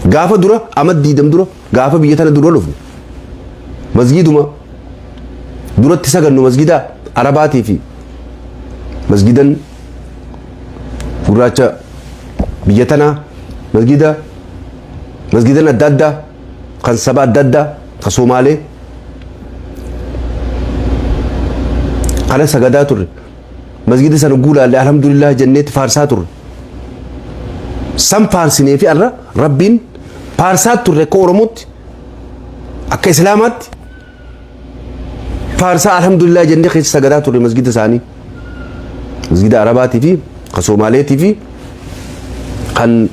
Gaafa dura amad 20 dura, gaafa biyya tana dura dhufne, masgiduma duratti sagannu, masgida Arabaatii fi masgidan gurraacha biyya tanaa, masgidan adda addaa kan saba adda addaa kan Somaalee kana sagadaa turre. Masgida sana guulaalle alhamdulillah jenneetti faarsaa turre. San faarsinee fi arra Rabbiin faarsaa turre. Akka Oromootti, akka Islaamaatti faarsaa alhamdulillah jennee keessa sagadaa turre masgida isaanii, masgida Arabaatii fi kan Somaaleetii fi kan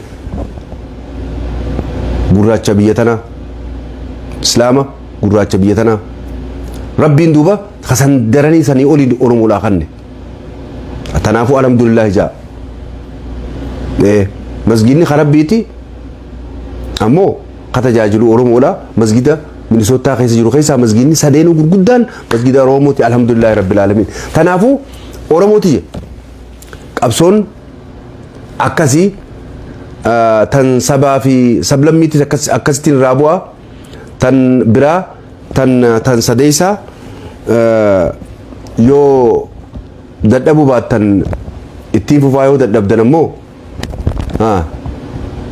gurraacha biyya tanaa, Islaama gurraacha biyya tanaa. Rabbiin duuba kasan daranii sanii oliin Oromoodhaa kanne. Tanaafuu alhamdulillah jaa. Masgidni kan Rabbiiti, ammoo ka tajaajilu Oromoodha. Masgida Minisootaa keessa jiru keessaa masgidni sadeenuu gurguddaan masgida Oromooti. Alhamdulillahi rabbil aalamiin. Tanaafuu Oromooti qabsoon akkasii tan sabaa fi sablammiitis akkasittiin irraa bu'a. Tan biraa tan sadeessaa yoo dadhabuu baattan ittiin fufaa, yoo dadhabdan ammoo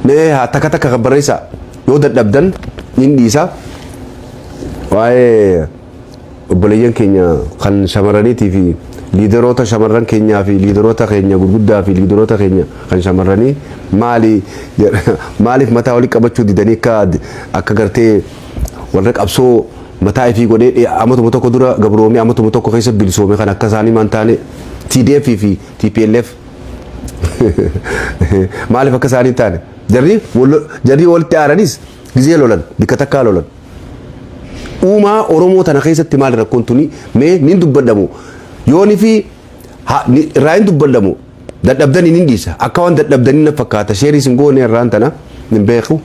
mee haa takka takka kan barreessaa, yoo dadhabdan nin dhiisa. Waa'ee obboleeyyan keenya kan shamarraniitii fi leaderoota shamarran keenyaa fi leaderoota keenya gurguddaa fi leaderoota keenya kan shamarranii maali, maaliif mataa walii qabachuu didanii akka gartee warra qabsoo mataa ifii godhee amatuma tokko dura gabroomee amatuma tokko keessa bilisoome kan akka isaanii maan taane? TDF fi TPLF maaliif akka isaanii hin taane? Jarri walitti aaranis gizee lolan bikka takkaa lolan. Uumaa Oromoo tana keessatti maali rakkoon tuni? Mee nin dubbadhamu yooni fi irraa hin dubbadhamu dadhabdanii nin dhiisa. Akka waan dadhabdanii na fakkaata. Share isin goone irraan tana hin beeku.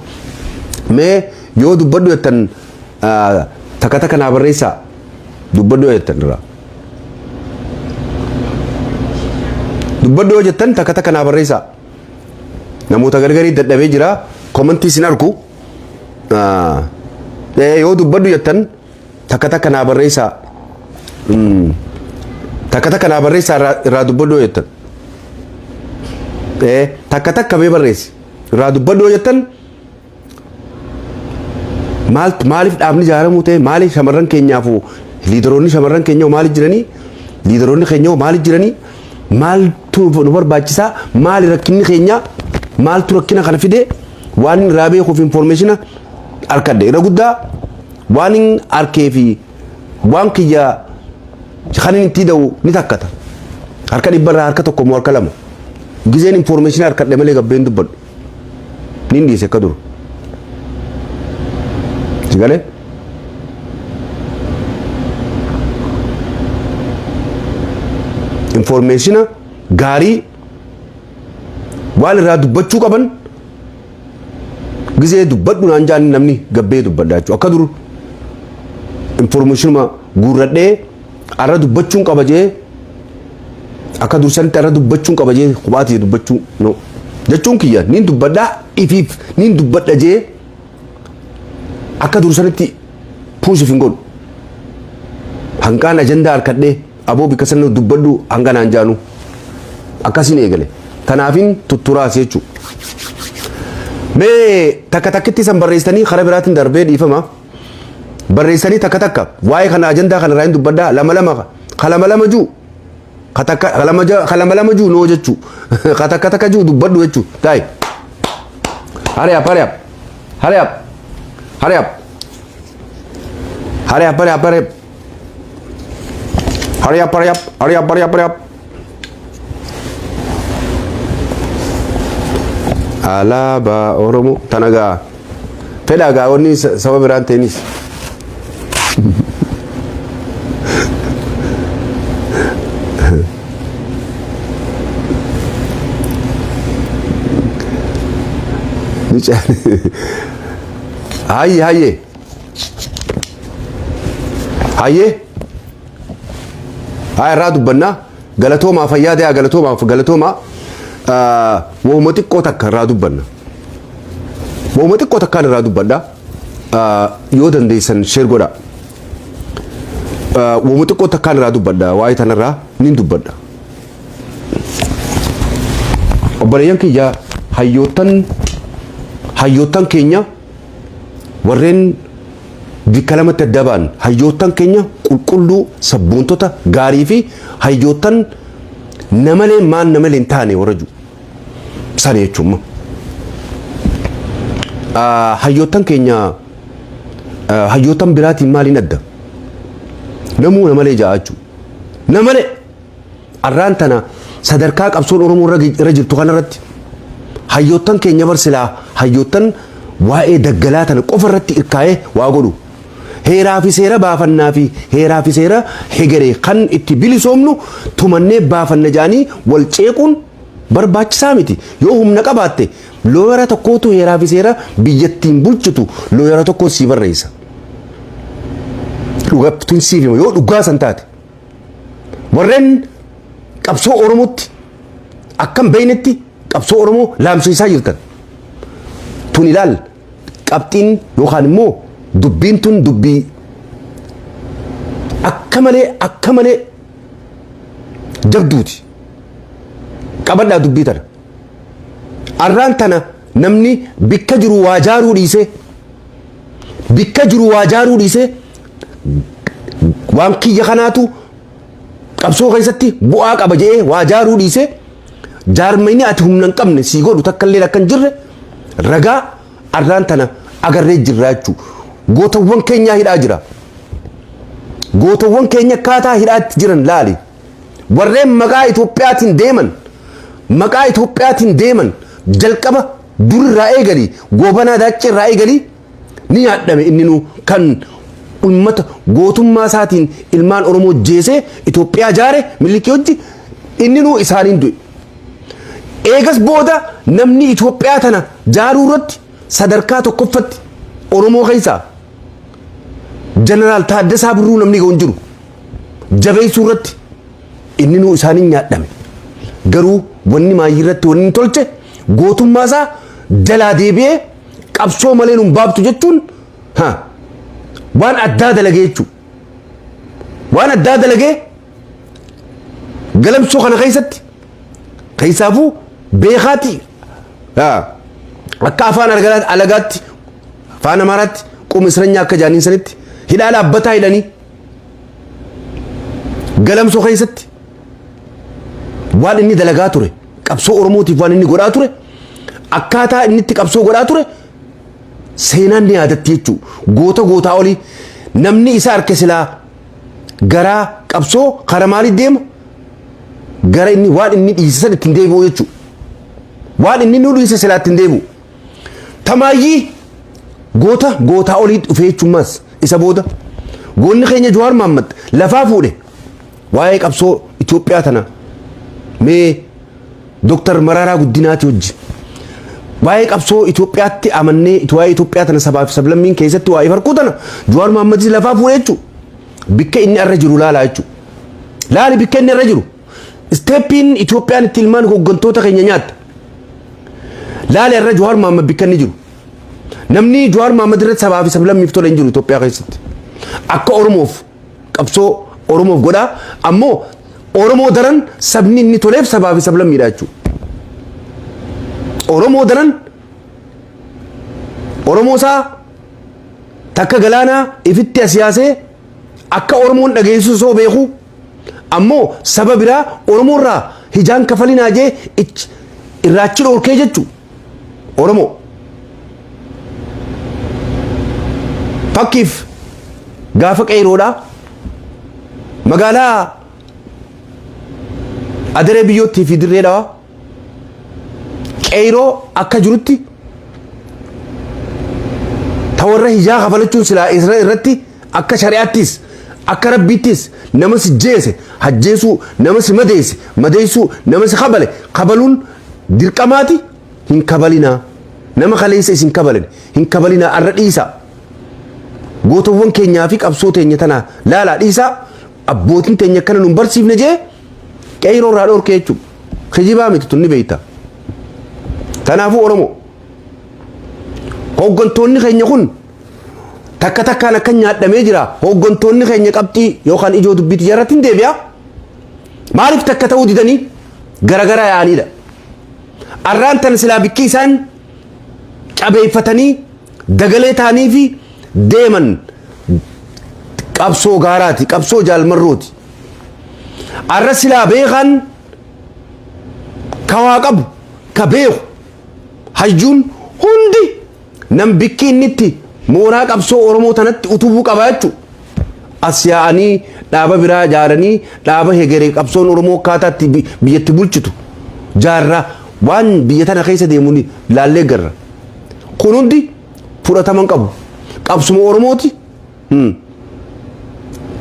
Mee yoo dubbadhu jettan takka takka naa barreessaa, dubbadhu yoo jettan irraa. Dubbadhu yoo jettan takka takka naa barreessaa. Namoota gargarii dadhabee jira. Comment isin argu. Yoo dubbadhu jettan takka takka naa barreessaa. Takka takka naa barreessaa, irraa dubbadhu yoo jettan. Takka takka mee barreessi. Irraa dubbadhu yoo jettan, maal maaliif dhaabni ijaaramuu ta'e? Maaliif shamarran keenyaaf leaderoonni shamarran keenya maaliif jiranii? Leaderoonni keenya maaliif jiranii? Maaltu nu barbaachisaa? Maali rakkinni keenya? Maaltu rakkina kana fide? Waan irraa beekuuf information harkadhe irra guddaa waan hin arkee fi waan kiyya kan inni itti da'u ni takkata. Harka 100rraa harka tokko moo harka lama. Gizeen information harkadhe malee gabbeen dubbadhu. Nin dhiise akka dur. Si galee? Information gaarii waan irraa dubbachuu qaban gizee dubbadhu naan jaan namni gabbee dubbadha jechuudha. Akka dur informationuma guurradhee arra dubbachuun qaba jee, akka dursanitti arra dubbachuun qaba jee kophaati dubbachuu no jechuun kiyya nin dubbadhaa ifiif nin dubbadha jee akka dursanitti push hin godhu. Hanqaan ajandaa harkadhee aboo bikka sana dubbadhu hanga naan jaanu akkasiin eegale. Tanaafin tutturaas jechuudha. Mee takka takkitti san barreessanii karaa biraatiin darbee, dhiifama. Barreessanii takka takka waa'ee kana ajandaa kana irraa hin dubbadhaa, lama lama ka lama lama juu ka takka ka lama ka lama lama juu noo jechuu, ka takka takka juu dubbadhu jechuu. Taa'e. Hurry up, hurry up, hurry up, hurry up, hurry up, hurry up, hurry up, hurry up, hurry up, hurry up, hurry up, hurry up. Alaabaa Oromoo tana gaa fedhaa gaa wanni saba biraan ta'enis. Hayye, hayye, hayye, haa irraa dubbannaa. Galatoomaa, fayyaa ta'aa. Galatoomaa, galatoomaa. Wahuma xiqqoo takka irraa dubbanna. Wahuma xiqqoo takkaan irraa dubbadha. Yoo dandeessan share godha. Wahuma xiqqoo takkaan irraa dubbadha. Waa'ee tanarraa nin dubbadha. Obboleeyyan kiyya, hayyoottan keenya warreen bikka lamatti adda ba'an, hayyoottan keenya qulqulluu, sabboontota gaarii fi hayyoottan namalee maan namalee hin taane warra jiru sana jechuun. Hayyoottan keenya hayyoottan biraatiin maaliin adda? Namuu namalee ja'a jechuudha. Namalee arraan tana sadarkaa qabsoon Oromoo irra jirtu kanarratti hayyoottan keenya bar silaa hayyoottan waa'ee daggalaa tana qofa irratti irkaa'ee waa godhu. Heeraa fi seera baafannaa fi heeraa fi seera hegeree kan itti bilisoomnu tumannee baafanna jedhanii wal ceequun barbaachisaa miti. Yoo humna qabaatte lawyer tokkootu heeraa fi seera biyyattiin bulchitu lawyer tokko sii barreessa. Dhugattuun siif hima yoo dhugaa san taate. Warreen qabsoo Oromootti akkam beeynetti qabsoo Oromoo laamsheessaa jirtan. Tun ilaal, qabxiin yookaan immoo dubbiin tun dubbii akka malee jabduuti. Qabadhaa dubbii tana. Arraan tana namni bikka jiru waa jaaruu dhiisee, bikka jiru waa jaaruu dhiisee, waan kiyya kanaatu qabsoo keessatti bu'aa qaba jedhee waa jaaruu dhiisee, jaarmayni ati humna hin qabne sii godhu takka illee akka hin jirre ragaa arraan tana agarree jirra jechuudha. Gootawwan keenyaa hidhaa jira. Gootawwan keenya akkaataa hidhaatti jiran laali. Warreen maqaa Itoophiyaatiin deeman, maqaa Itoophiyaatiin deeman jalqaba durirraa eegalii, Goobanaa Daaccee irraa eegalii ni nyaadhame. Inni nu kan ummata gootummaa isaatiin ilmaan Oromoo jeesee Itoophiyaa jaare Minilikii hojji inni nu isaaniin du'e. Eegas booda namni Itoophiyaa tana jaaruu irratti sadarkaa tokkoffatti Oromoo keessaa Jeneraal Taaddasaa Birruu namni ga'u hin jiru. Jabeessuu irratti inni nu isaaniin nyaadhame. Garuu wanni maayii irratti wanni inni tolche, gootummaa isaa jalaa deebi'ee qabsoo malee nun baabtu jechuun ha waan addaa dalagee jechuudha. Waan addaa dalagee Galamsoo kana keessatti keessaafuu beekaati akka afaan alagaatti, afaan Amaaraatti qoma isranyaa akka jaaniin sanitti hidhaa dhaabbataa hidhanii Galamsoo keessatti waan inni dalagaa ture, qabsoo Oromootiif waan inni godhaa ture, akkaataa inni itti qabsoo godhaa ture seenaan ni yaadatti jechuudha. Goota gootaa olii namni isa harka silaa garaa qabsoo kara maalii deema? Gara inni waan inni dhiise san ittiin deebi'u jechuudha. Waan inni nu dhiise silaa ittiin deebi'u. Tamaayyii goota gootaa olii dhufee jechuun isa booda goonni keenya Jawaar Mahaammad lafaa fuudhe waa'ee qabsoo Itoophiyaa tana mee Dooktar Mararaa Guddinaati wajji waa'ee qabsoo Itoophiyaatti amannee, waa'ee Itoophiyaa tana sabaa fi sablammiin keessatti waa'ee farquu tana Jawaar Mahammadis lafaa fuudhe jechuudha. Bikka inni irra jiru laalaa jechuudha. Laali bikka inni irra jiru. Step iin Itoophiyaan itti ilmaan hooggantoota keenya nyaatte. Laali irra Jawaar Mahammad bikka inni jiru. Namni Jawaar Mahammad irratti sabaa fi sablammiif tola hin jiru Itoophiyaa keessatti. Akka Oromoof qabsoo Oromoof godhaa, ammoo Oromoo daran sabni inni toleef sabaa fi sablammiidha jechuudha. Oromoo daran Oromoo isaa takka galaanaa ifitti as yaasee akka Oromoon dhageessu osoo beeku, ammoo saba biraa Oromoo irraa hijaan kafalinaa jee irraachi dhoorkee jechuudha. Oromoo. Fakkiif gaafa qeeroodhaa magaalaa Adaree Biyyoottii fi Dirree Dhawaa qeeroo akka jirutti ta warra hijaa kafalachuun silaa irratti akka shari'aattis akka rabbiittis nama si jeese hajjeesuu, nama si madeesse madeessuu, nama si kabale kabaluun dirqamaati. Hin kabalinaa, nama kaleessa isin kabalan hin kabalinaa, arra dhiisaa, gootowwan keenyaa fi qabsoo teenya tanaa laalaa dhiisaa, abbootiin teenya akkana nun barsiifne jee qeyroo irraa dhorkee jechuudha. Kijibaa miti tun, ni beekta. Kanaafuu Oromoo, hooggantoonni keenya kun takka takkaan akka nyaadhamee jira. Hooggantoonni keenya qabxii yookaan ijoo dubbiitti jarratti hin deebi'a. Maaliif takka ta'uu didanii garagaraa yaa'aniidha? Arraan tan silaa bikki isaan cabeeffatanii dagalee ta'anii fi deeman qabsoo gaaraati, qabsoo jaalmarrooti. Arra silaa beekan ka waa qabu, ka beeku, hayyuun hundi nam bikki inni itti mooraa qabsoo Oromoo tanatti utubuu qaba jechuudha. As yaa'anii dhaaba biraa ijaaranii dhaaba hegeree qabsoon Oromoo akkaataa itti biyyatti bulchitu jaarraa waan biyya tana keessa deemu ni laallee garra. Kun hundi fudhatama hin qabu. Qabsuma Oromooti.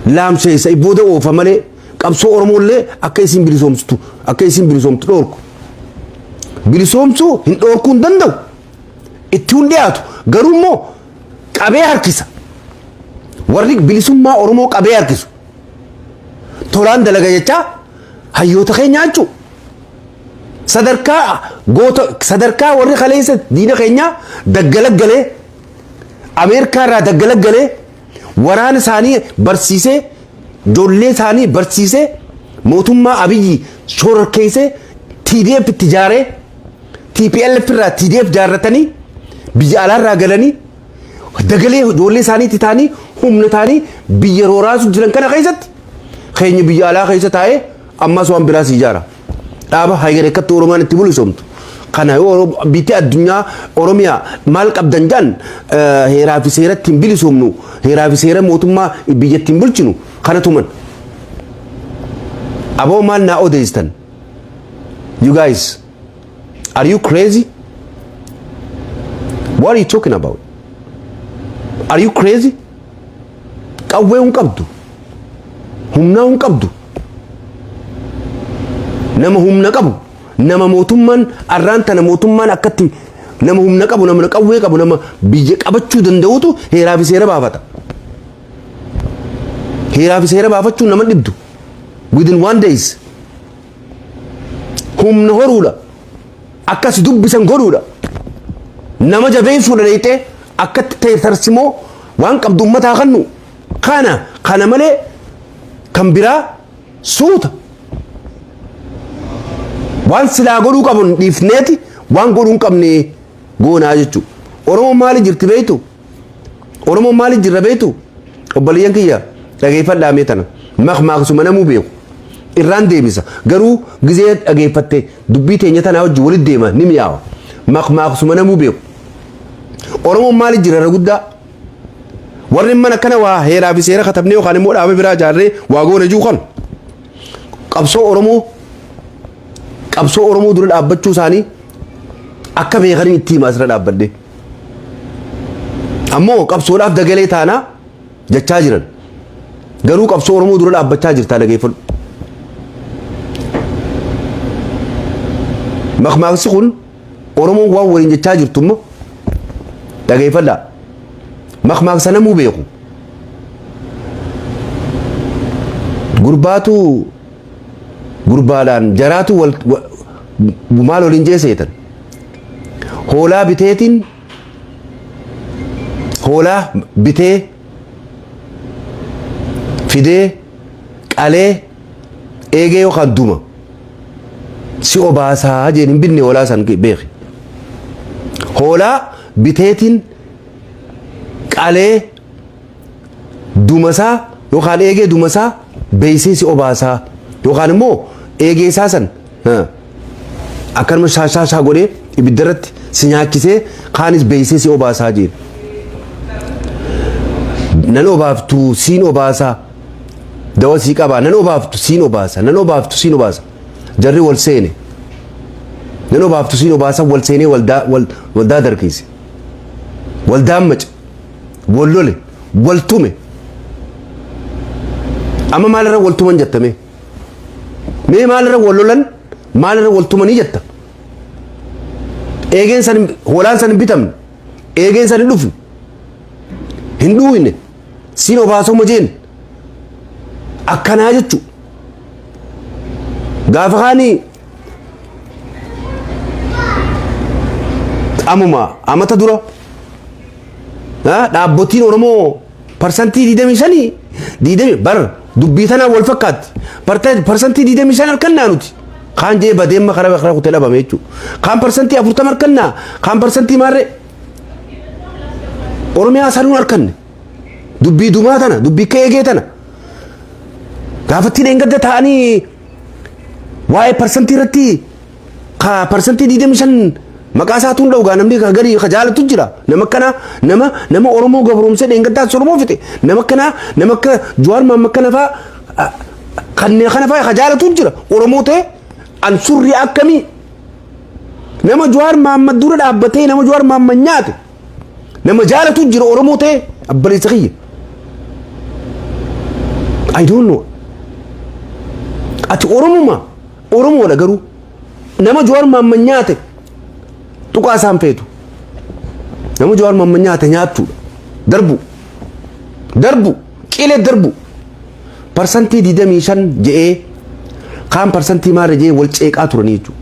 Laamsheessa booda oofa malee qabsoo Oromoo illee akka isin bilisoomtu dhoorku. Bilisoomsuu hin dhoorkuu hin danda'u. Itti hin dhiyaatu. Garuu immoo qabee harkisa. Warri bilisummaa Oromoo qabee harkisu. Tolaan dalaga jechaa hayyoota keenya jechuudha. Sadarkaa goota, sadarkaa warri kaleessa diina keenyaa daggala galee, Ameerikaa irraa daggala galee, waraana isaanii barsiisee, ijoollee isaanii barsiisee, mootummaa Abiyyi shororkeessee TDF itti ijaaree, TPLF irraa TDF jaarratanii, biyya alaarraa galanii dagalee ijoollee isaaniitti ta'anii humna ta'anii biyya rooraasu jiran kana keessatti keenya biyya alaa keessa taa'ee ammas waan biraas ijaara. Dhaaba haygare akkatti Oromaan itti bilisoomtu. Kana yoo biyyi addunyaa Oromiyaa maal qabdan jedhan, heeraa fi seera ittiin bilisoomnu, heeraa fi seera mootummaa biyya ittiin bulchinu kana tuman. Aboo, maal naa odeessitan? You guys, are you crazy? What are you talking about? Are you crazy? Qawwee hin qabdu. Humnaa hin qabdu. Nama humna qabu, nama mootummaan arraan tana mootummaan akkatti nama humna qabu, nama qawwee qabu, nama biyya qabachuu danda'utu heeraa fi seera baafata. Heeraa fi seera baafachuun nama dhibdu. Within one days. Humna horuudha. Akkas dubbisan godhuudha. Nama jabeessuudha dheeyxee akkatti ta'e tarsimoo waan qabdu uummataa kannu. Kana malee kan biraa suuta. Waan silaa godhuu qabu dhiifneeti waan godhuu hin qabne goonaa jechuudha. Oromoon maali jirti beektu? Oromoon maali jirra beektu? Obboleeyyan kiyya, dhageeffadhaa mee tana. Maqmaaqsuma namuu beeku. Irraan deebisa. Garuu gizee dhageeffatte dubbii teenya tanaa wajjin walitti deema, ni mi'aawa. Maqmaaqsuma namuu beeku. Oromoon maali jira irra guddaa? Warri mana kana waa heeraa fi seera katabnee yookaan immoo dhaaba biraa ijaarree waa goone jiru kan qabsoo Oromoo dura dhaabbachuu isaanii akka beekanii itti himaa asirra dhaabbadhe. Ammoo qabsoodhaaf dagalee taanaa jechaa jiran. Garuu qabsoo Oromoo dura dhaabbachaa jirtaa, dhageeffadhu. Maqmaaqsi kun Oromoon waan waliin jechaa jirtu immoo dhageeffadhaa. Maqmaaqsa namuu beeku. Gurbaatu gurbaadhaan jaraatu wal maal waliin jeeseetan. Hoolaa biteetiin, hoolaa bitee fidee qalee eegee yookaan duma si obaasaa jeen hin binne hoolaa san beeki. Hoolaa biteetiin qalee dumasaa yookaan eegee dumasaa beeysee si obaasaa yookaan immoo eegee isaa san akkanuma shaashaa godhee ibidda irratti si nyaachisee kaanis beeysee si obaasaa jeen. Nan obaaftu, siin obaasaa, dawa sii qabaa, nan obaaftu, siin obaasa, nan obaaftu, siin obaasa. Jarri wal seene, nan obaaftu, siin obaasa, wal seenee waldaa waldaa darkiise, waldaan mace, wal lole, wal tume. Amma maalirra wal tuman jettame? Mee maalirra wal lolan, maalirra wal tumanii jetta? Eegeen san, hoolaan san hin bitamne, eegeen san hin dhufne, hin dhuuyne, siin obaasoma jeen akkanaa jechu. Gaafa kaanii amuma amata dura dhaabbotiin Oromoo 25%, diidamii bar dubbii tanaan wal fakkaatti. 25% harkannaa nuti. Kaan jee badeemma karaa kutee dhabame jechuudha. Kaan 40% harkannaa, kaan parsantii maarree. Oromiyaa sanuun harkanne. Dubbii dumaa tana, dubbii akka eegee tana. Gaafattii dheengadda ta'anii waa'ee parsantii irratti ka 25% maqaa isaatu hin dha'u, namni ka gadi ka jaalatu jira. Nama akkana, nama Oromoo gabroomsee dheengaddaas Oromoo fixe. Nama akkana, nama akka Jawaar Mahammad kana fa'aa, kanneen kana fa'aa ka jaalatu jira. Oromoo ta'e an surrii akkamii nama Jawaar Mahammad dura dhaabbatee nama Jawaar Mahammad nyaate nama jaalatu jira Oromoo ta'e, abbaleessa kiyya. I don't know. Ati Oromuma, Oromoodha, garuu nama Jawaar Mahammad nyaate tuqaa isaan feetu. Nama Jawaar Mahammad nyaate nyaattuudha. Darbu. Darbu. Qilee darbu. 25% je'ee, kaan parsantii maarra je'ee wal ceeqaa turanii jechuudha.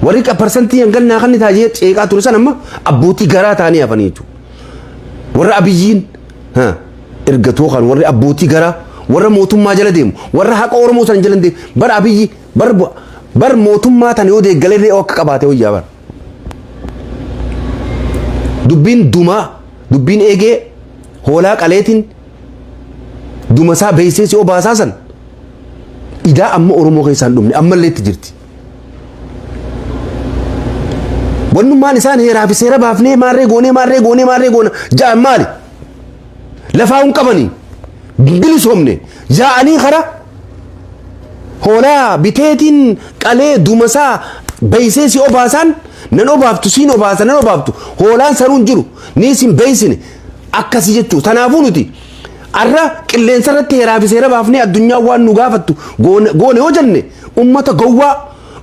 Warri parsantii hangannaa kan ta'a jee ceeqaa ture san amma abbootii garaa ta'anii hafanii jechuudha. Warra Abiyyiin ergatoo kan warri abbootii garaa, warra mootummaa jala deemu, warra haqa Oromoo san jala deemu, bar Abiyyi bar mootummaa tan yoo deeggalee akka qabaate wayyaa bar. Dubbiin dumaa, dubbiin eegee hoolaa qaleetiin dumasaa beeksee si obaasaa san idaa amma Oromoo keessaan dhumne ammallee itti jirti. Wannummaan isaan heeraa fi seera baafnee maarree goonee maarree goonee maarree goona ja'an maali? Lafaa hin qabanii, bilisoomne yaa'anii kara Hoolaa biteetiin qalee dumasaa beeysee si obaasaan nan obaaftu, siin obaasa nan obaaftu, hoolaan sanuun jiru ni isin beeysine akkasii jechuu. Tanaafuu nuti arra qilleensa irratti heeraa fi seera baafnee addunyaa waan nu gaafattu goone yoo jenne, ummata gowwaa,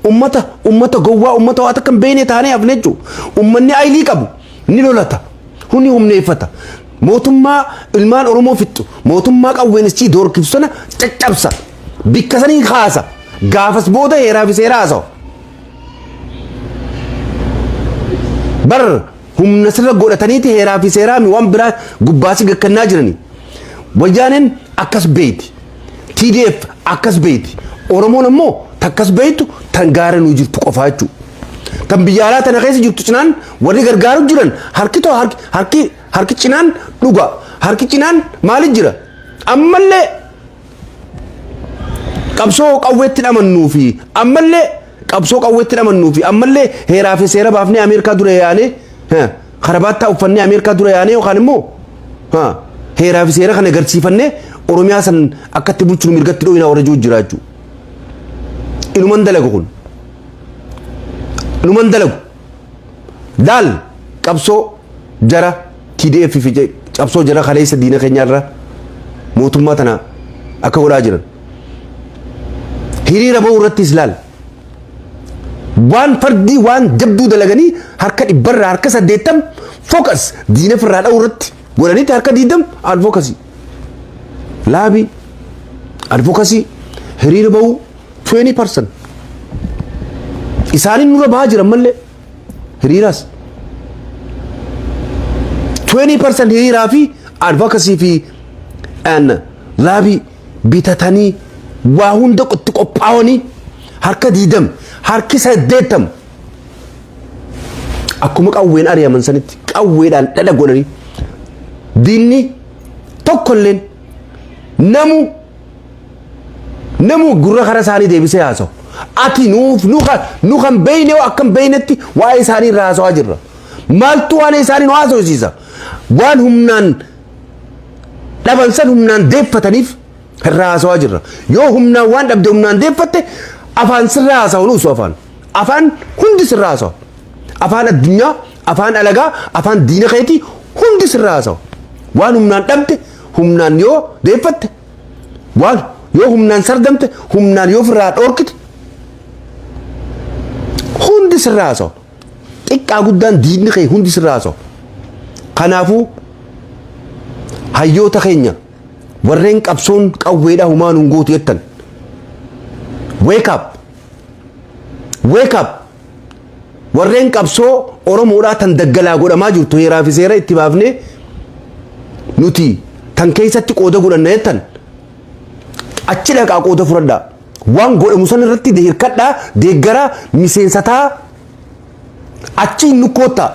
ummata gowwaa, ummata waa takka hin beekne taanee hafne jechuu. Ummanni aylii qabu ni lolata, huni humneeffata, mootummaa ilmaan Oromoo fixxu, mootummaa qawween isii doorkiftu sana caccabsa, bikka sanii kaasa, gaafas booda heeraa fi seera haasawa. Bar humna sirra godhataniiti heeraa fi seeraa mi waan biraa gubbaasi gakkannaa jirani. Wayyaaneen akkas beeyti. TDF akkas beeyti. Oromoon ammoo takkas beeytu tan gaara nuu jirtu qofaa jechuudha. Tan biyya alaa tana keessa jirtu cinaan warri gargaaru jiran harki too harki cinaan dhuga, harki cinaan maali jira. Ammallee qabsoo qawweetti dhamannuu fi ammallee qabsoo qawweetti dhamannuu fi ammallee heeraa fi seera baafnee Ameerikaa dura yaanee, karabaattaa uffannee Ameerikaa dura yaanee, yookaan immoo heeraa fi seera kana agarsiifannee Oromiyaa san akkatti bulchinu mirgatti dho'inaa warra jiru jira jechuudha. Inuman dalagu kun. Inuman dalagu. Daal qabsoo jara TDF fi qabsoo jara kaleessa diina keenyaarra mootummaa tana akka godhaa jiran. Hiriira bahuu irrattis laal. Waan fardii waan jabduu dalaganii harka 100rraa harka 80 focus diina ofirraa dha'uu irratti godhanitti, harka 20 advocacy. Lobby, advocacy, hiriira bahuu 20%. Isaaniin nurra bahaa jiran mallee hiriiraas. 20% hiriiraa fi advocacy fi lobby bitatanii waa hunda itti qophaa'anii, harka 20, harki 80 akkuma qawween ari'aman sanitti qawweedhaan dhadha godhanii diinni tokkolleen namu gurra kara isaanii deebisee haasa'u. Ati nuuf nu kan beeyne akkam beeynetti waa'ee isaanii irraa haasawaa jirra. Maaltu waan isaanii nu haasawsiisa? Waan humnaan dhaban san humnaan deeffataniif irraa haasawaa jirra. Yoo humnaan waan dhabde humnaan deeffatte, afaan sirraa haasa'u nuusu afaan. Afaan hundi sirraa haasa'u. Afaan addunyaa, afaan alagaa, afaan diina keetii hundi sirraa haasa'u. Waan humnaan dhabde humnaan yoo deeffatte, waan yoo humnaan sardamte humnaan yoo ofirraa dhoorkite, hundi sirraa haasa'u. Xiqqaa guddaan diinni kee hundi sirraa haasa'u. Kanaafuu hayyoota keenya warreen qabsoon qawweedhaa humaan hin gootu jettan, wake up, wake up. Warreen qabsoo Oromoodhaa tan daggalaa godhamaa jirtu heeraa fi seera itti baafnee nuti tan keessatti qooda godhanna jettan, achi dhaqaa qooda fudhadhaa. Waan godhamu san irratti hirkadhaa, deeggaraa, miseensataa, achi hin nukkoottaa.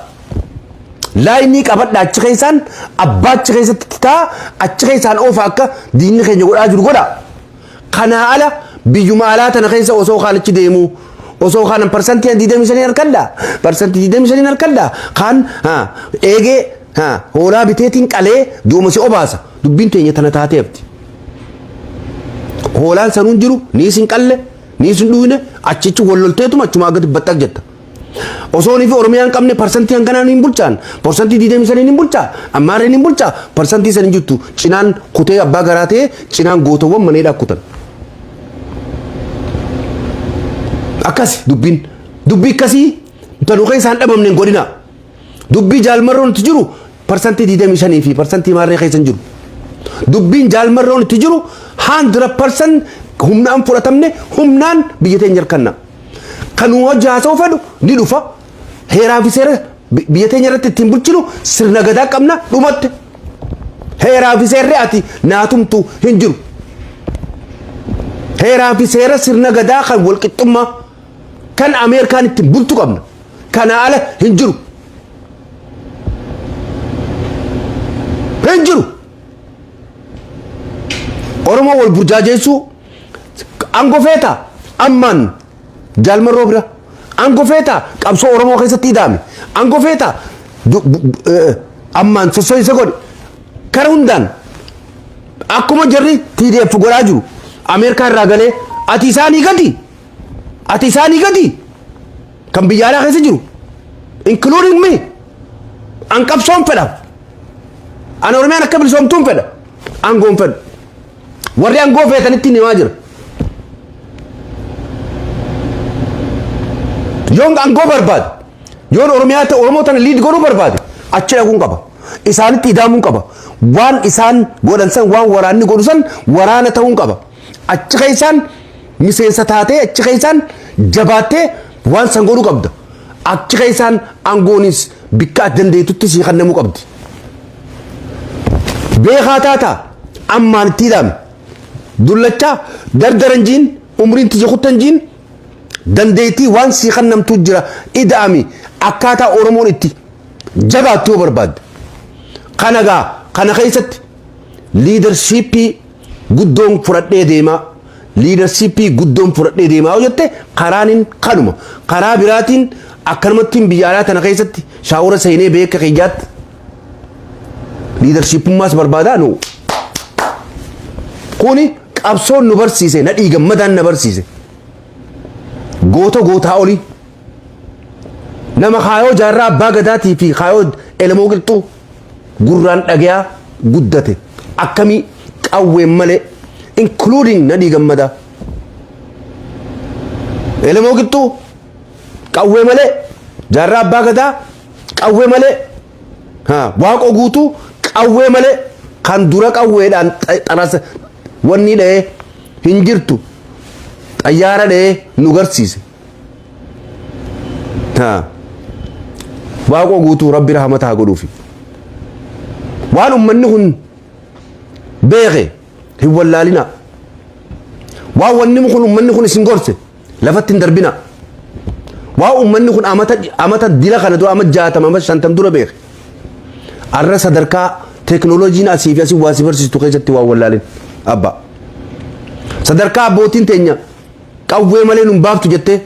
Laayinii qabadha, achi keessaan abbaa achi keessatti taa, achi keessaan oofa, akka diinni keenya godhaa jiru godha. Kanaa ala biyyuma alaa tana keessa osoo kaanichi deemu, osoo kaan 25% harkadha, 25% harkadha, kaan eegee hoolaa biteetiin qalee duuma si obaasa, dubbiin teenya tana taatee hafti. Hoolaan sanuun jiru ni isin qalle ni isin dhuyne, achichi wallolteetuma achuma gadi baxxaq jetta. Osoo fi Oromiyaan qabne parsantii hanganaan hin bulchaan, 25% hin bulchaa, ammaarreen hin bulchaa, parsantii san hin jirtu, cinaan kutee abbaa garaa ta'ee cinaan gootawwan maneedhaa kutan. Akkas dubbiin dubbii akkasii tanuu keessaan dhabamne hin godhina. Dubbii jaalmarroon itti jiru 25% fi parsantii maarree keessa hin jiru. Dubbiin jaalmarroon itti jiru 100% humnaan fudhatamne, humnaan biyya teenya harkanna. Kan hojii haasa'uu fedhu ni dhufa. Heeraa fi seera biyya teenya irratti ittiin bulchinu sirna gadaa qabna, dhumatte. Heeraa fi seerri ati naatumtu hin jiru. Heeraa fi seera sirna gadaa kan walqixxummaa kan Ameerikaan ittiin bultu qabna. Kana ala hin jiru. Hin jiru. Oromoo wal burjaajeessuu aangoo feetaa, ammaan jaalmarroo bira aangoo feetaa, qabsoo Oromoo keessatti ida'ame aangoo feetaa, ammaan sosso'insa godhe kara hundaan akkuma jarri TDF godhaa jiru Ameerikaa irraa galee Ati isaanii gadi. Ati isaanii gadi. Kan biyya alaa keessa jiru. Including me. An qabsoon fedha. An Oromiyaan akka bilisoomtuun fedha. Aangoon fedha. Warri aangoo feetanitti himaa jira. Yoon aangoo barbaade, yoon Oromiyaa ta'e, Oromoo tana lead godhuu barbaade, achi dhaquun qaba. Isaanitti idaamuun qaba. Waan isaan godhan san, waan waraanni godhu san waraana ta'uun qaba. Achi keessaan miseensa taatee, achi keessaan jabaattee waan san godhuu qabda. Achi keessaan aangoonis bikka ati dandeettutti sii kennamuu qabdi. Beekaa taataa ammaan itti hidhame. Dullachaa dardaran jiin, umriin tiyya kuttan jiin, dandeettii waan sii kennamtuu jira, ida'ami akkaataa Oromoon itti jabaattu yoo barbaadde. Kana gaa kana keessatti leadershipii guddoon fudhadhee deemaa, leadershipii guddoon fudhadhee deemaa yoo jette, karaanin kanuma. Karaa biraatiin akkanumattiin biyya alaa tana keessatti shower seenee beeka kiyyaatti leadershipummaas barbaadaa nu. Kuni qabsoon nu barsiise, Nadhii Gammadaan na barsiise. Goota gootaa olii. Nama kaayoo Jaarraa Abbaa Gadaatii fi kaayoo Elemoo Qilxuu gurraan dhagayaa guddate. Akkamii qawween malee, including Nadhii Gammadaa. Elemoo Qilxuu qawwee malee, Jaarraa Abbaa Gadaa qawwee malee, Waaqoo Guutuu qawwee malee, kan dura qawweedhaan xarasa wanni dha'ee hin jirtu, xayyaara dha'ee nu garsiise. Waaqoo Guutuu Rabbi rahmata haa godhuufi. Waan ummanni kun beeke hin wallaalina. Waan wanni kun ummanni kun isin gorse lafatti hin darbina. Waan ummanni kun amata amata dila kana dura, ama 60, ama 50 dura beeke. Arra sadarkaa teeknooloojiin asii fi asii waa si barsiistu keessatti waan wallaalin. Abbaa. Sadarkaa abbootiin teenya qawwee malee nun baaftu jettee,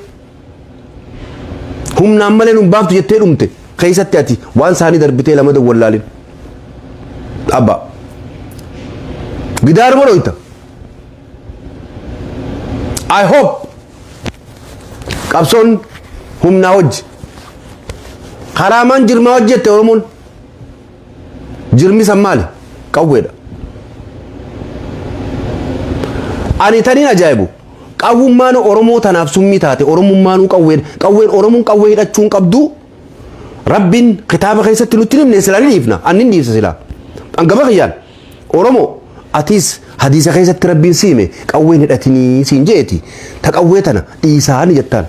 humnaan malee nun baaftu jettee dhumte keessatti, ati waan isaanii darbitee lama wallaalin. Abbaa. Gidaaruma dhoyta. I hope qabsoon humnaa hojji. Karaa maan jirmaa hojjette Oromoon? Jirmi san maali? Qawweedha. Ani taniin ajaa'ibu. Qawwummaan Oromoo tanaaf summii taate, Oromummaanuu qawween qawween Oromoon qawwee hidhachuun qabdu. Rabbiin kitaaba keessatti nutti himne, silaa ni dhiifna. Ani ni dhiifsa silaa. Hangama kiyyaan Oromoo, atiis hadiisa keessatti Rabbiin si hime, qawween hidhatinii siin jeeti, ta qawwee tana dhiisaa ni jettaan.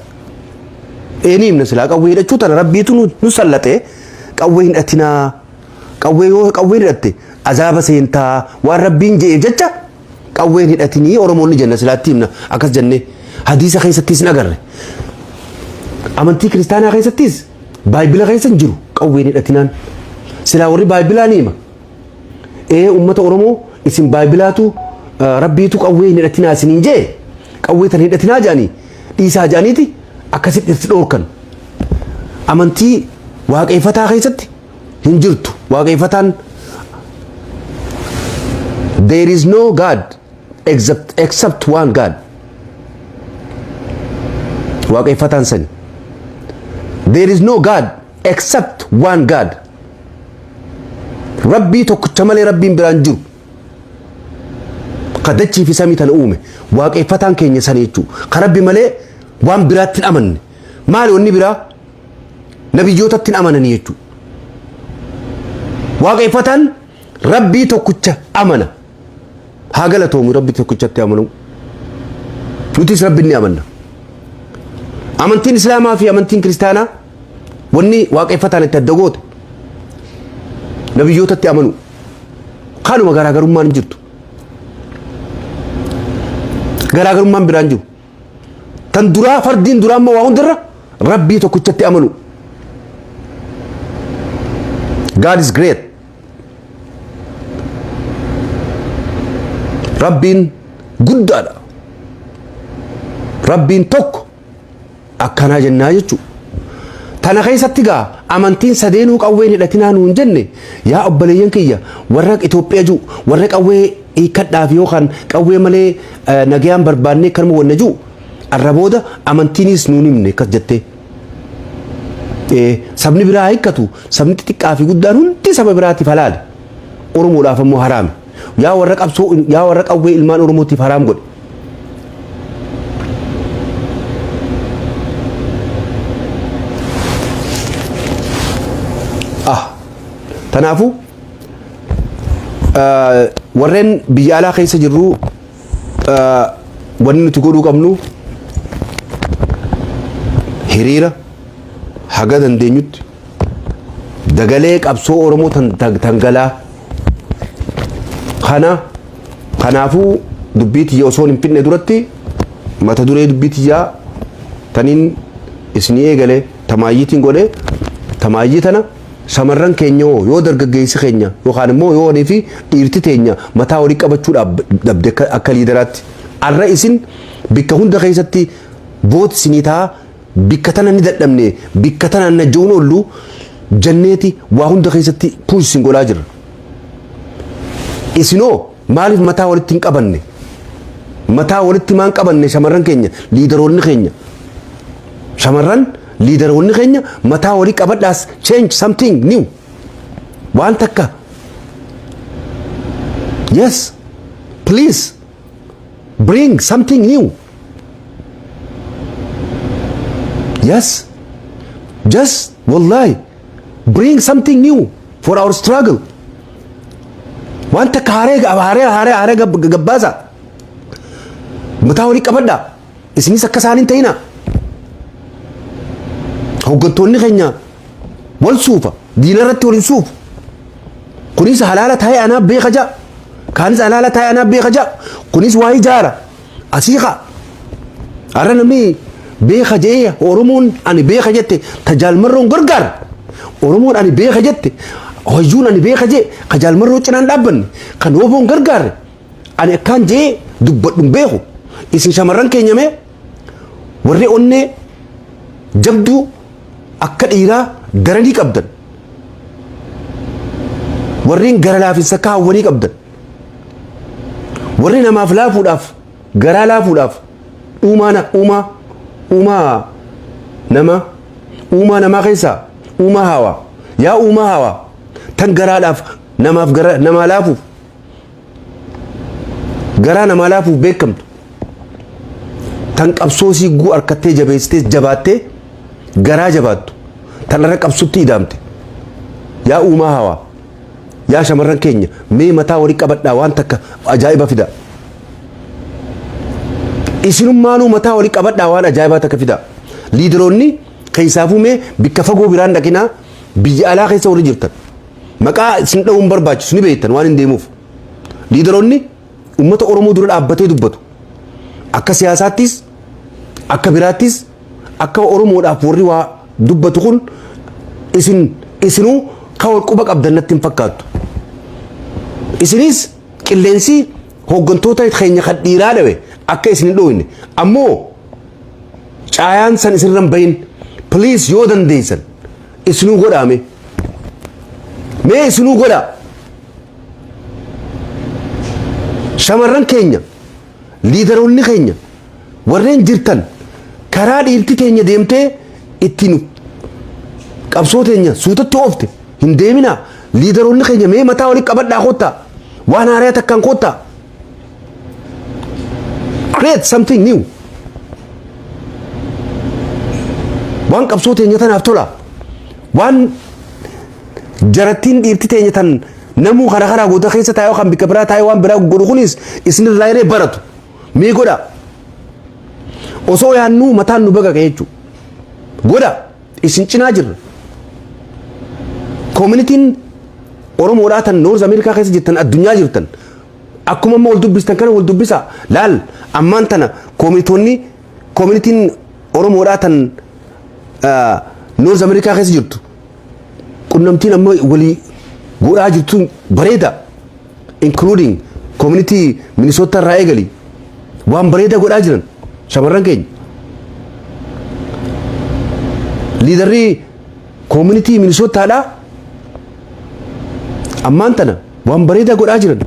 Ee, ni himna silaa. Qawwee hidhachuu tana Rabbiitu nu sallaxee, qawwee hidhatinaa, qawwee yoo qawween hidhatte azaaba seentaa waan Rabbiin je'eef jecha qawween hidhatinii Oromoon ni jenna, silaatti himna. Akkas jennee hadiisa keessattis hin agarre. Amantii kiristaanaa keessattis baayibila keessa hin jiru qawween hidhatinaan. Silaa warri baayibilaa ni hima. Ee, ummata Oromoo, isin baayibilaatu Rabbiitu qawwee hin hidhatinaa isiniin jee, qawwee tan hidhatinaa jedhanii dhiisaa jedhaniiti akkasitti itti dhoorkan. Amantii waaqeffataa keessatti hin jirtu. Waaqeffataan there is no God except one God. Waaqeffataan sani. There is no God except one God. Rabbii tokkicha malee Rabbiin biraan jiru. Ka dachii fi samii tana uume. Waaqeffataan keenya sani jechuudha. Ka Rabbi malee waan biraatti hin amanne. Maali wanni biraa? Nabiyyootatti hin amananii jechuudha. Waaqeffataan Rabbii tokkicha amana. Haa galatoomu Rabbi tokkichatti amanuu. Nutis Rabbi ni amanna. Amantiin Islaamaa fi amantiin Kiristaanaa wanni waaqeffataan itti adda goote nabiyyootatti amanu. Kanuma, garaagarummaan hin jirtu. Garaagarummaan biraan jiru. Tan duraa, fardiin duraa immoo waa hundarra Rabbii tokkichatti amanu. God is great. Rabbiin guddaadha. Rabbiin tokko akkanaa jennaa jechuudha. Tana keessatti gaa Amantiin sadeenuu qawween hidhatinaa nuun jenne. Yaa obboleeyyan kiyya, warra Itoophiyaa jiru, warra qawwee hiikkadhaaf yookaan qawwee malee nagayaan barbaannee kanuma wanna jiru, arra booda amantiinis nuun himne akkas jettee. Sabni biraa hiikkatu, sabni xixiqqaa fi guddaan hundi saba biraatiif halaali. Oromoodhaaf ammoo haraami. Yaa warra qabsoo, yaa warra qawwee ilmaan Oromootiif haraam godhe. Kanaafuu warreen biyya alaa keessa jirru, wanni nuti godhuu qabnu hiriira haga dandeenyutti dagalee qabsoo Oromoo tangalaa kana. Kanaafuu dubbii tiyya osoo hin finne duratti, mata duree dubbii tiyyaa taniin isinii eegale tamaayyiitiin godhe. Tamaayyii tana, shamarran keenya hoo, yoo dargaggeessi keenya yookaan immoo yoo walii fi dhiirti teenya mataa walii qabachuu dhabde, akka leaderaatti arra isin bikka hunda keessatti vote isinii ta'a. Bikka tana ni dadhabne, bikka tana najja'uun oollu janneeti waa hunda keessatti push isin godhaa jirra. Isinoo maaliif mataa walitti hin qabanne? Mataa walitti maan qabanne? Shamarran keenya, leaderoonni keenya, shamarran leaderoonni keenya, mataa walii qabadhaas, change something new, waan takka. Yes, please bring something new. Yes, just wallahi, bring something new for our struggle. Waan takka haaree haaree haaree haaree gabbaasa, mataa walii qabadhaa. Isinis akka isaaniin ta'ina. Hoggantoonni keenya wal suufa, diina irratti wal hin suufu. Kunis halaala taa'ee anaa beeka ja'a, kaanis halaala taa'ee anaa beeka ja'a, kunis waa ijaara asii kaa. Har'a namni beeka jedhee, Oromoon ani beeka jette tajaalmarroon gargaara. Oromoon ani beeka jette, hayyuun ani beeka jee ka jaalmarroo cinaan dhaabbanne, kan woboon gargaarre, ani akkaan jee dubbadhu hin beeku. Isin shamarran keenya, mee warri onnee jabduu akka dhiiraa daranii qabdan, warreen gara laafinsa akka hawwanii qabdan, warri namaaf laafuudhaaf, garaa laafuudhaaf, uumaa uumaa uumaa nama uumaa namaa keessaa uumaa hawaa, yaa uumaa hawaa tan garaadhaaf namaaf gara namaa laafuuf, garaa namaa laafuuf beekamtu, tan qabsoo sigguu harkattee jabeessitee jabaattee garaa jabaattu, tan irra qabsutti idaamte, yaa uumaa hawaa, yaa shamarran keenya, mee mataa walii qabadhaa, waan takka ajaa'iba fida. Isinummaanuu mataa walii qabadhaa, waan ajaa'ibaa takka fida. Leaderoonni keessaafuu, mee bikka fagoo biraan dhaqinaa, biyya alaa keessa warri jirtan, maqaa isin dha'uun barbaachisu, ni beektan waan hin deemuuf. Leaderoonni ummata Oromoo dura dhaabbatee dubbatu, akka siyaasaattis akka biraattis, akka Oromoodhaaf warri waa dubbatu kun, isin isinuu ka wal quba qabdan natti hin fakkaattu. Isinis qilleensi hooggantoota keenya kan dhiiraa dhawe akka isin hin dhooyne, ammoo caayaan san isinirra hin bahin. Please, yoo dandeessan isinuu godhaame, mee isinuu godhaa. Shamarran keenya, leaderoonni keenya warreen jirtan, karaa dhiirti teenya deemtee ittiin qabsoo teenya suutatti oofte hin deeminaa. Leaderoonni keenya, mee mataa walii qabadhaa, kottaa, waan haaraa takkaan kottaa. Create something new, waan qabsoo teenya tanaaf tola, waan jarattiin dhiirti teenya tan namuu karaa karaa goota keessa taa'ee kan bikka biraa taa'ee waan biraa godhu kunis isinirraa hiree baratu, mee godha. Osoo yaannuu mataan nu baqaqe jechuudha. Godha, isin cinaa jirra. Communityn Oromoodhaa tan North America keessa jirtan, addunyaa jirtan, akkuma amma wal dubbistan kana wal dubbisaa laal. Ammaan tana communitoonni, communityn Oromoodhaa tan North America keessa jirtu, qunnamtiin amma walii godhaa jirtu bareeda, including community Minnesota irraa eegali, waan bareeda godhaa jiran shamarran keenya. Leaderri community Oromoodhaa kan Community Minisootaadhaa ammaan tana waan bareedaa godhaa jiran.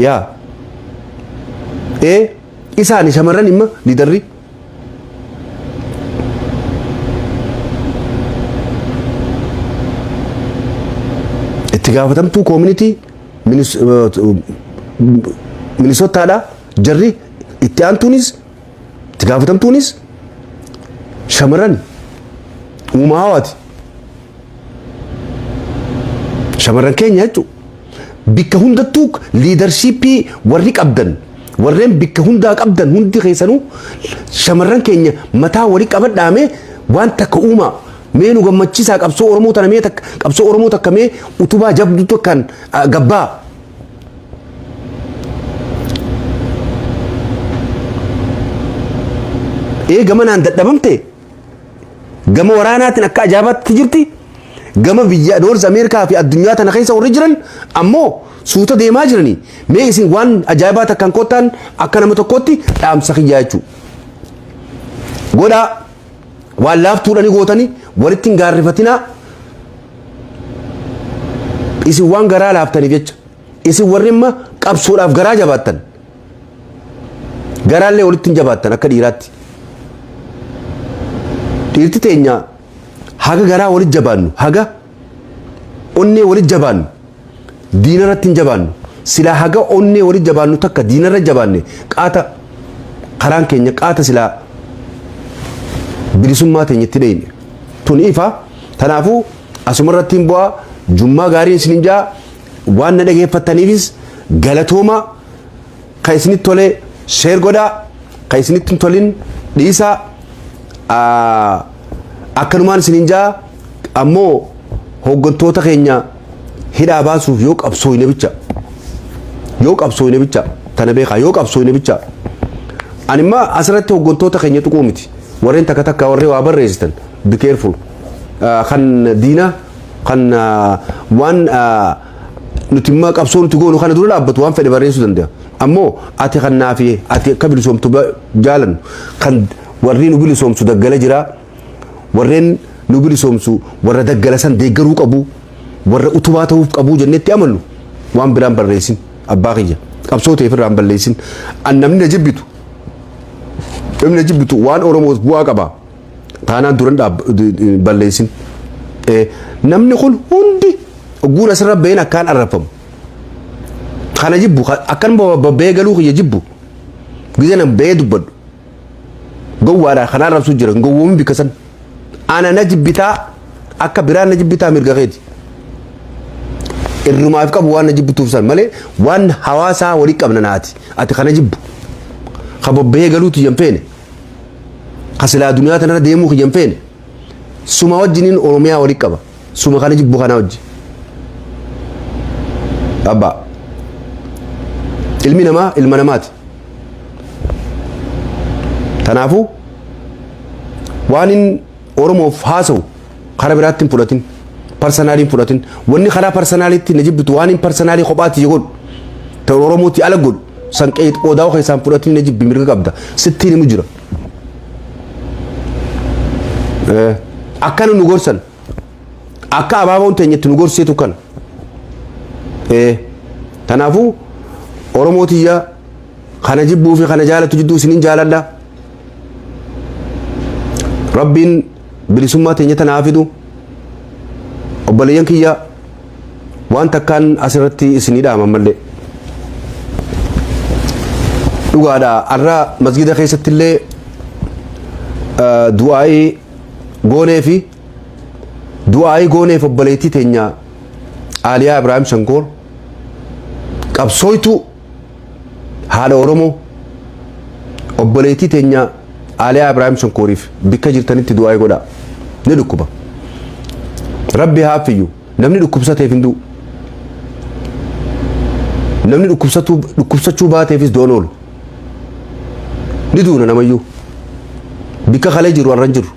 Yaa ee, isaani shamarran imma leaderri. Itti gaafatamtuu community Minisootaadhaa jarri itti aantuunis itti gaafatamtuunis shamarran uumaa hawaati. Shamarran keenya jechuudha. Bikka hundattuu leadership warri qabdan, warreen bikka hundaa qabdan hundi keessanuu, shamarran keenya mataa walii qabadhaame waan takka uumaa. Mee nu gammachiisaa, qabsoo Oromoo tana, mee takka qabsoo Oromoo takka mee utubaa jabduu takkaan gabbaa. Ee, gama naan dadhabamte, gama waraanaatiin akka ajaa'ibaatti jirti. Gama biyya North Ameerikaa fi addunyaa tana keessa warri jiran ammoo suuta deemaa jiranii. Mee isin waan ajaa'ibaa takkaan kottaan akka nama tokkootti dhaamsa kiyyaa jechuudha. Godhaa, waan laaftuudhani gootanii walitti hin gaarrifatinaa. Isin waan garaa laaftaniif jecha, isin warri imma qabsoodhaaf garaa jabaattan, garaallee walitti hin jabaattan akka dhiiraatti. Dhiirti teenya haga garaa walitti jabaannu, haga onnee walitti jabaannu, diinarratti hin jabaannu. Silaa haga onnee walitti jabaannu takka diinarra jabaanne, qaata karaan keenya qaata silaa bilisummaa teenyatti dheyne. Tun ifa. Kanaafuu asumarratti hin bu'aa. Jummaa gaariin isinin jaa. Waan na dhageeffattaniifis galatooma. Kan isinitti tole share godhaa, kan isinitti hin tolin dhiisaa. Akkanumaan isinin jaa. Ammoo hooggantoota keenya hidhaa baasuuf yoo qabsooyne bicha, yoo qabsooyne bicha, tana beekaa, yoo qabsooyne bicha. Ani imma asirratti hooggantoota keenya tuquu miti. Warreen takka takka warreen waa barreessitan, be careful. Kan diina, kan waan nuti imma qabsoo nuti goonu kana dura dhaabbatu waan fedhe barreessuu danda'a. Ammoo ati kan naafi ati akka bilisoomtu jaalannu, kan warri nu bilisoomsu daggala jira, warreen nu bilisoomsu warra daggala san deeggaruu qabu, warra utubaa ta'uuf qabu jennetti amannu, waan biraan barreessin. Abbaa kiyya, qabsoo ta'eef irraan balleessin. An namni na jibbitu, namni na jibbitu waan Oromoof bu'aa qaba taanaan duran balleessin. Namni kun hundi ogguun asirra baheen akkaan arrafamu kana jibbu, akkan babbahee galuu kiyya jibbu, gizee nan bahee dubbadhu gowwaadha kan arrabsu jira. Gowwoomin bikka san ana na jibbitaa, akka biraan na jibbitaa, mirga keeti. Irrumaaf qabu waan na jibbituuf san malee waan hawaasaa walii qabna naati. Ati kana jibbu ka bobbahee galuutu hin feene, ka silaa duniyaa tanarra deemuu kiyya hin feene, suma wajjiniin Oromiyaa walii qaba, suma kana jibbu kana wajji. Abbaa, ilmi namaa ilma namaati. Kanaafuu waan hin Oromoof haasa'u karaa biraatti hin fudhatin, personally hin fudhatin. Wanni karaa personallytti na jibbitu, waan hin personally kophaatti godhu ta'u Oromootti ala godhu san qoodaa keessaan fudhatin. Na jibbi, mirga qabda, sittiin himu jira. Akkana nu gorsan, akka abaaboon teenyetti nu gorseetu kana. Kanaafuu Oromootiyya, kana jibbuu fi kana jaalatu jidduu isinin jaaladha. Rabbiin bilisummaa teenya tana haa fidu. Obboleeyyan kiyya, waan takkaan asirratti isinii dhaama mallee. Dhugaadha, har'a masgida keessatti illee du'aa'ii goonee fi du'aa'ii gooneef obboleettii teenya Aaliyaa Ibraahim Shankoor, qabsooytuu haadha Oromoo, obboleettii teenya Aaliyaa Ibraahim Shankooriif bikka jirtanitti du'aa'ii godhaa. Ni dhukkuba. Rabbi haa fayyu. Namni dhukkubsateef hin du'u. Namni dhukkubsachuu baateefis du'an oolu. Ni duuna namayyuu. Bikka kalee jiru har'a hin jiru.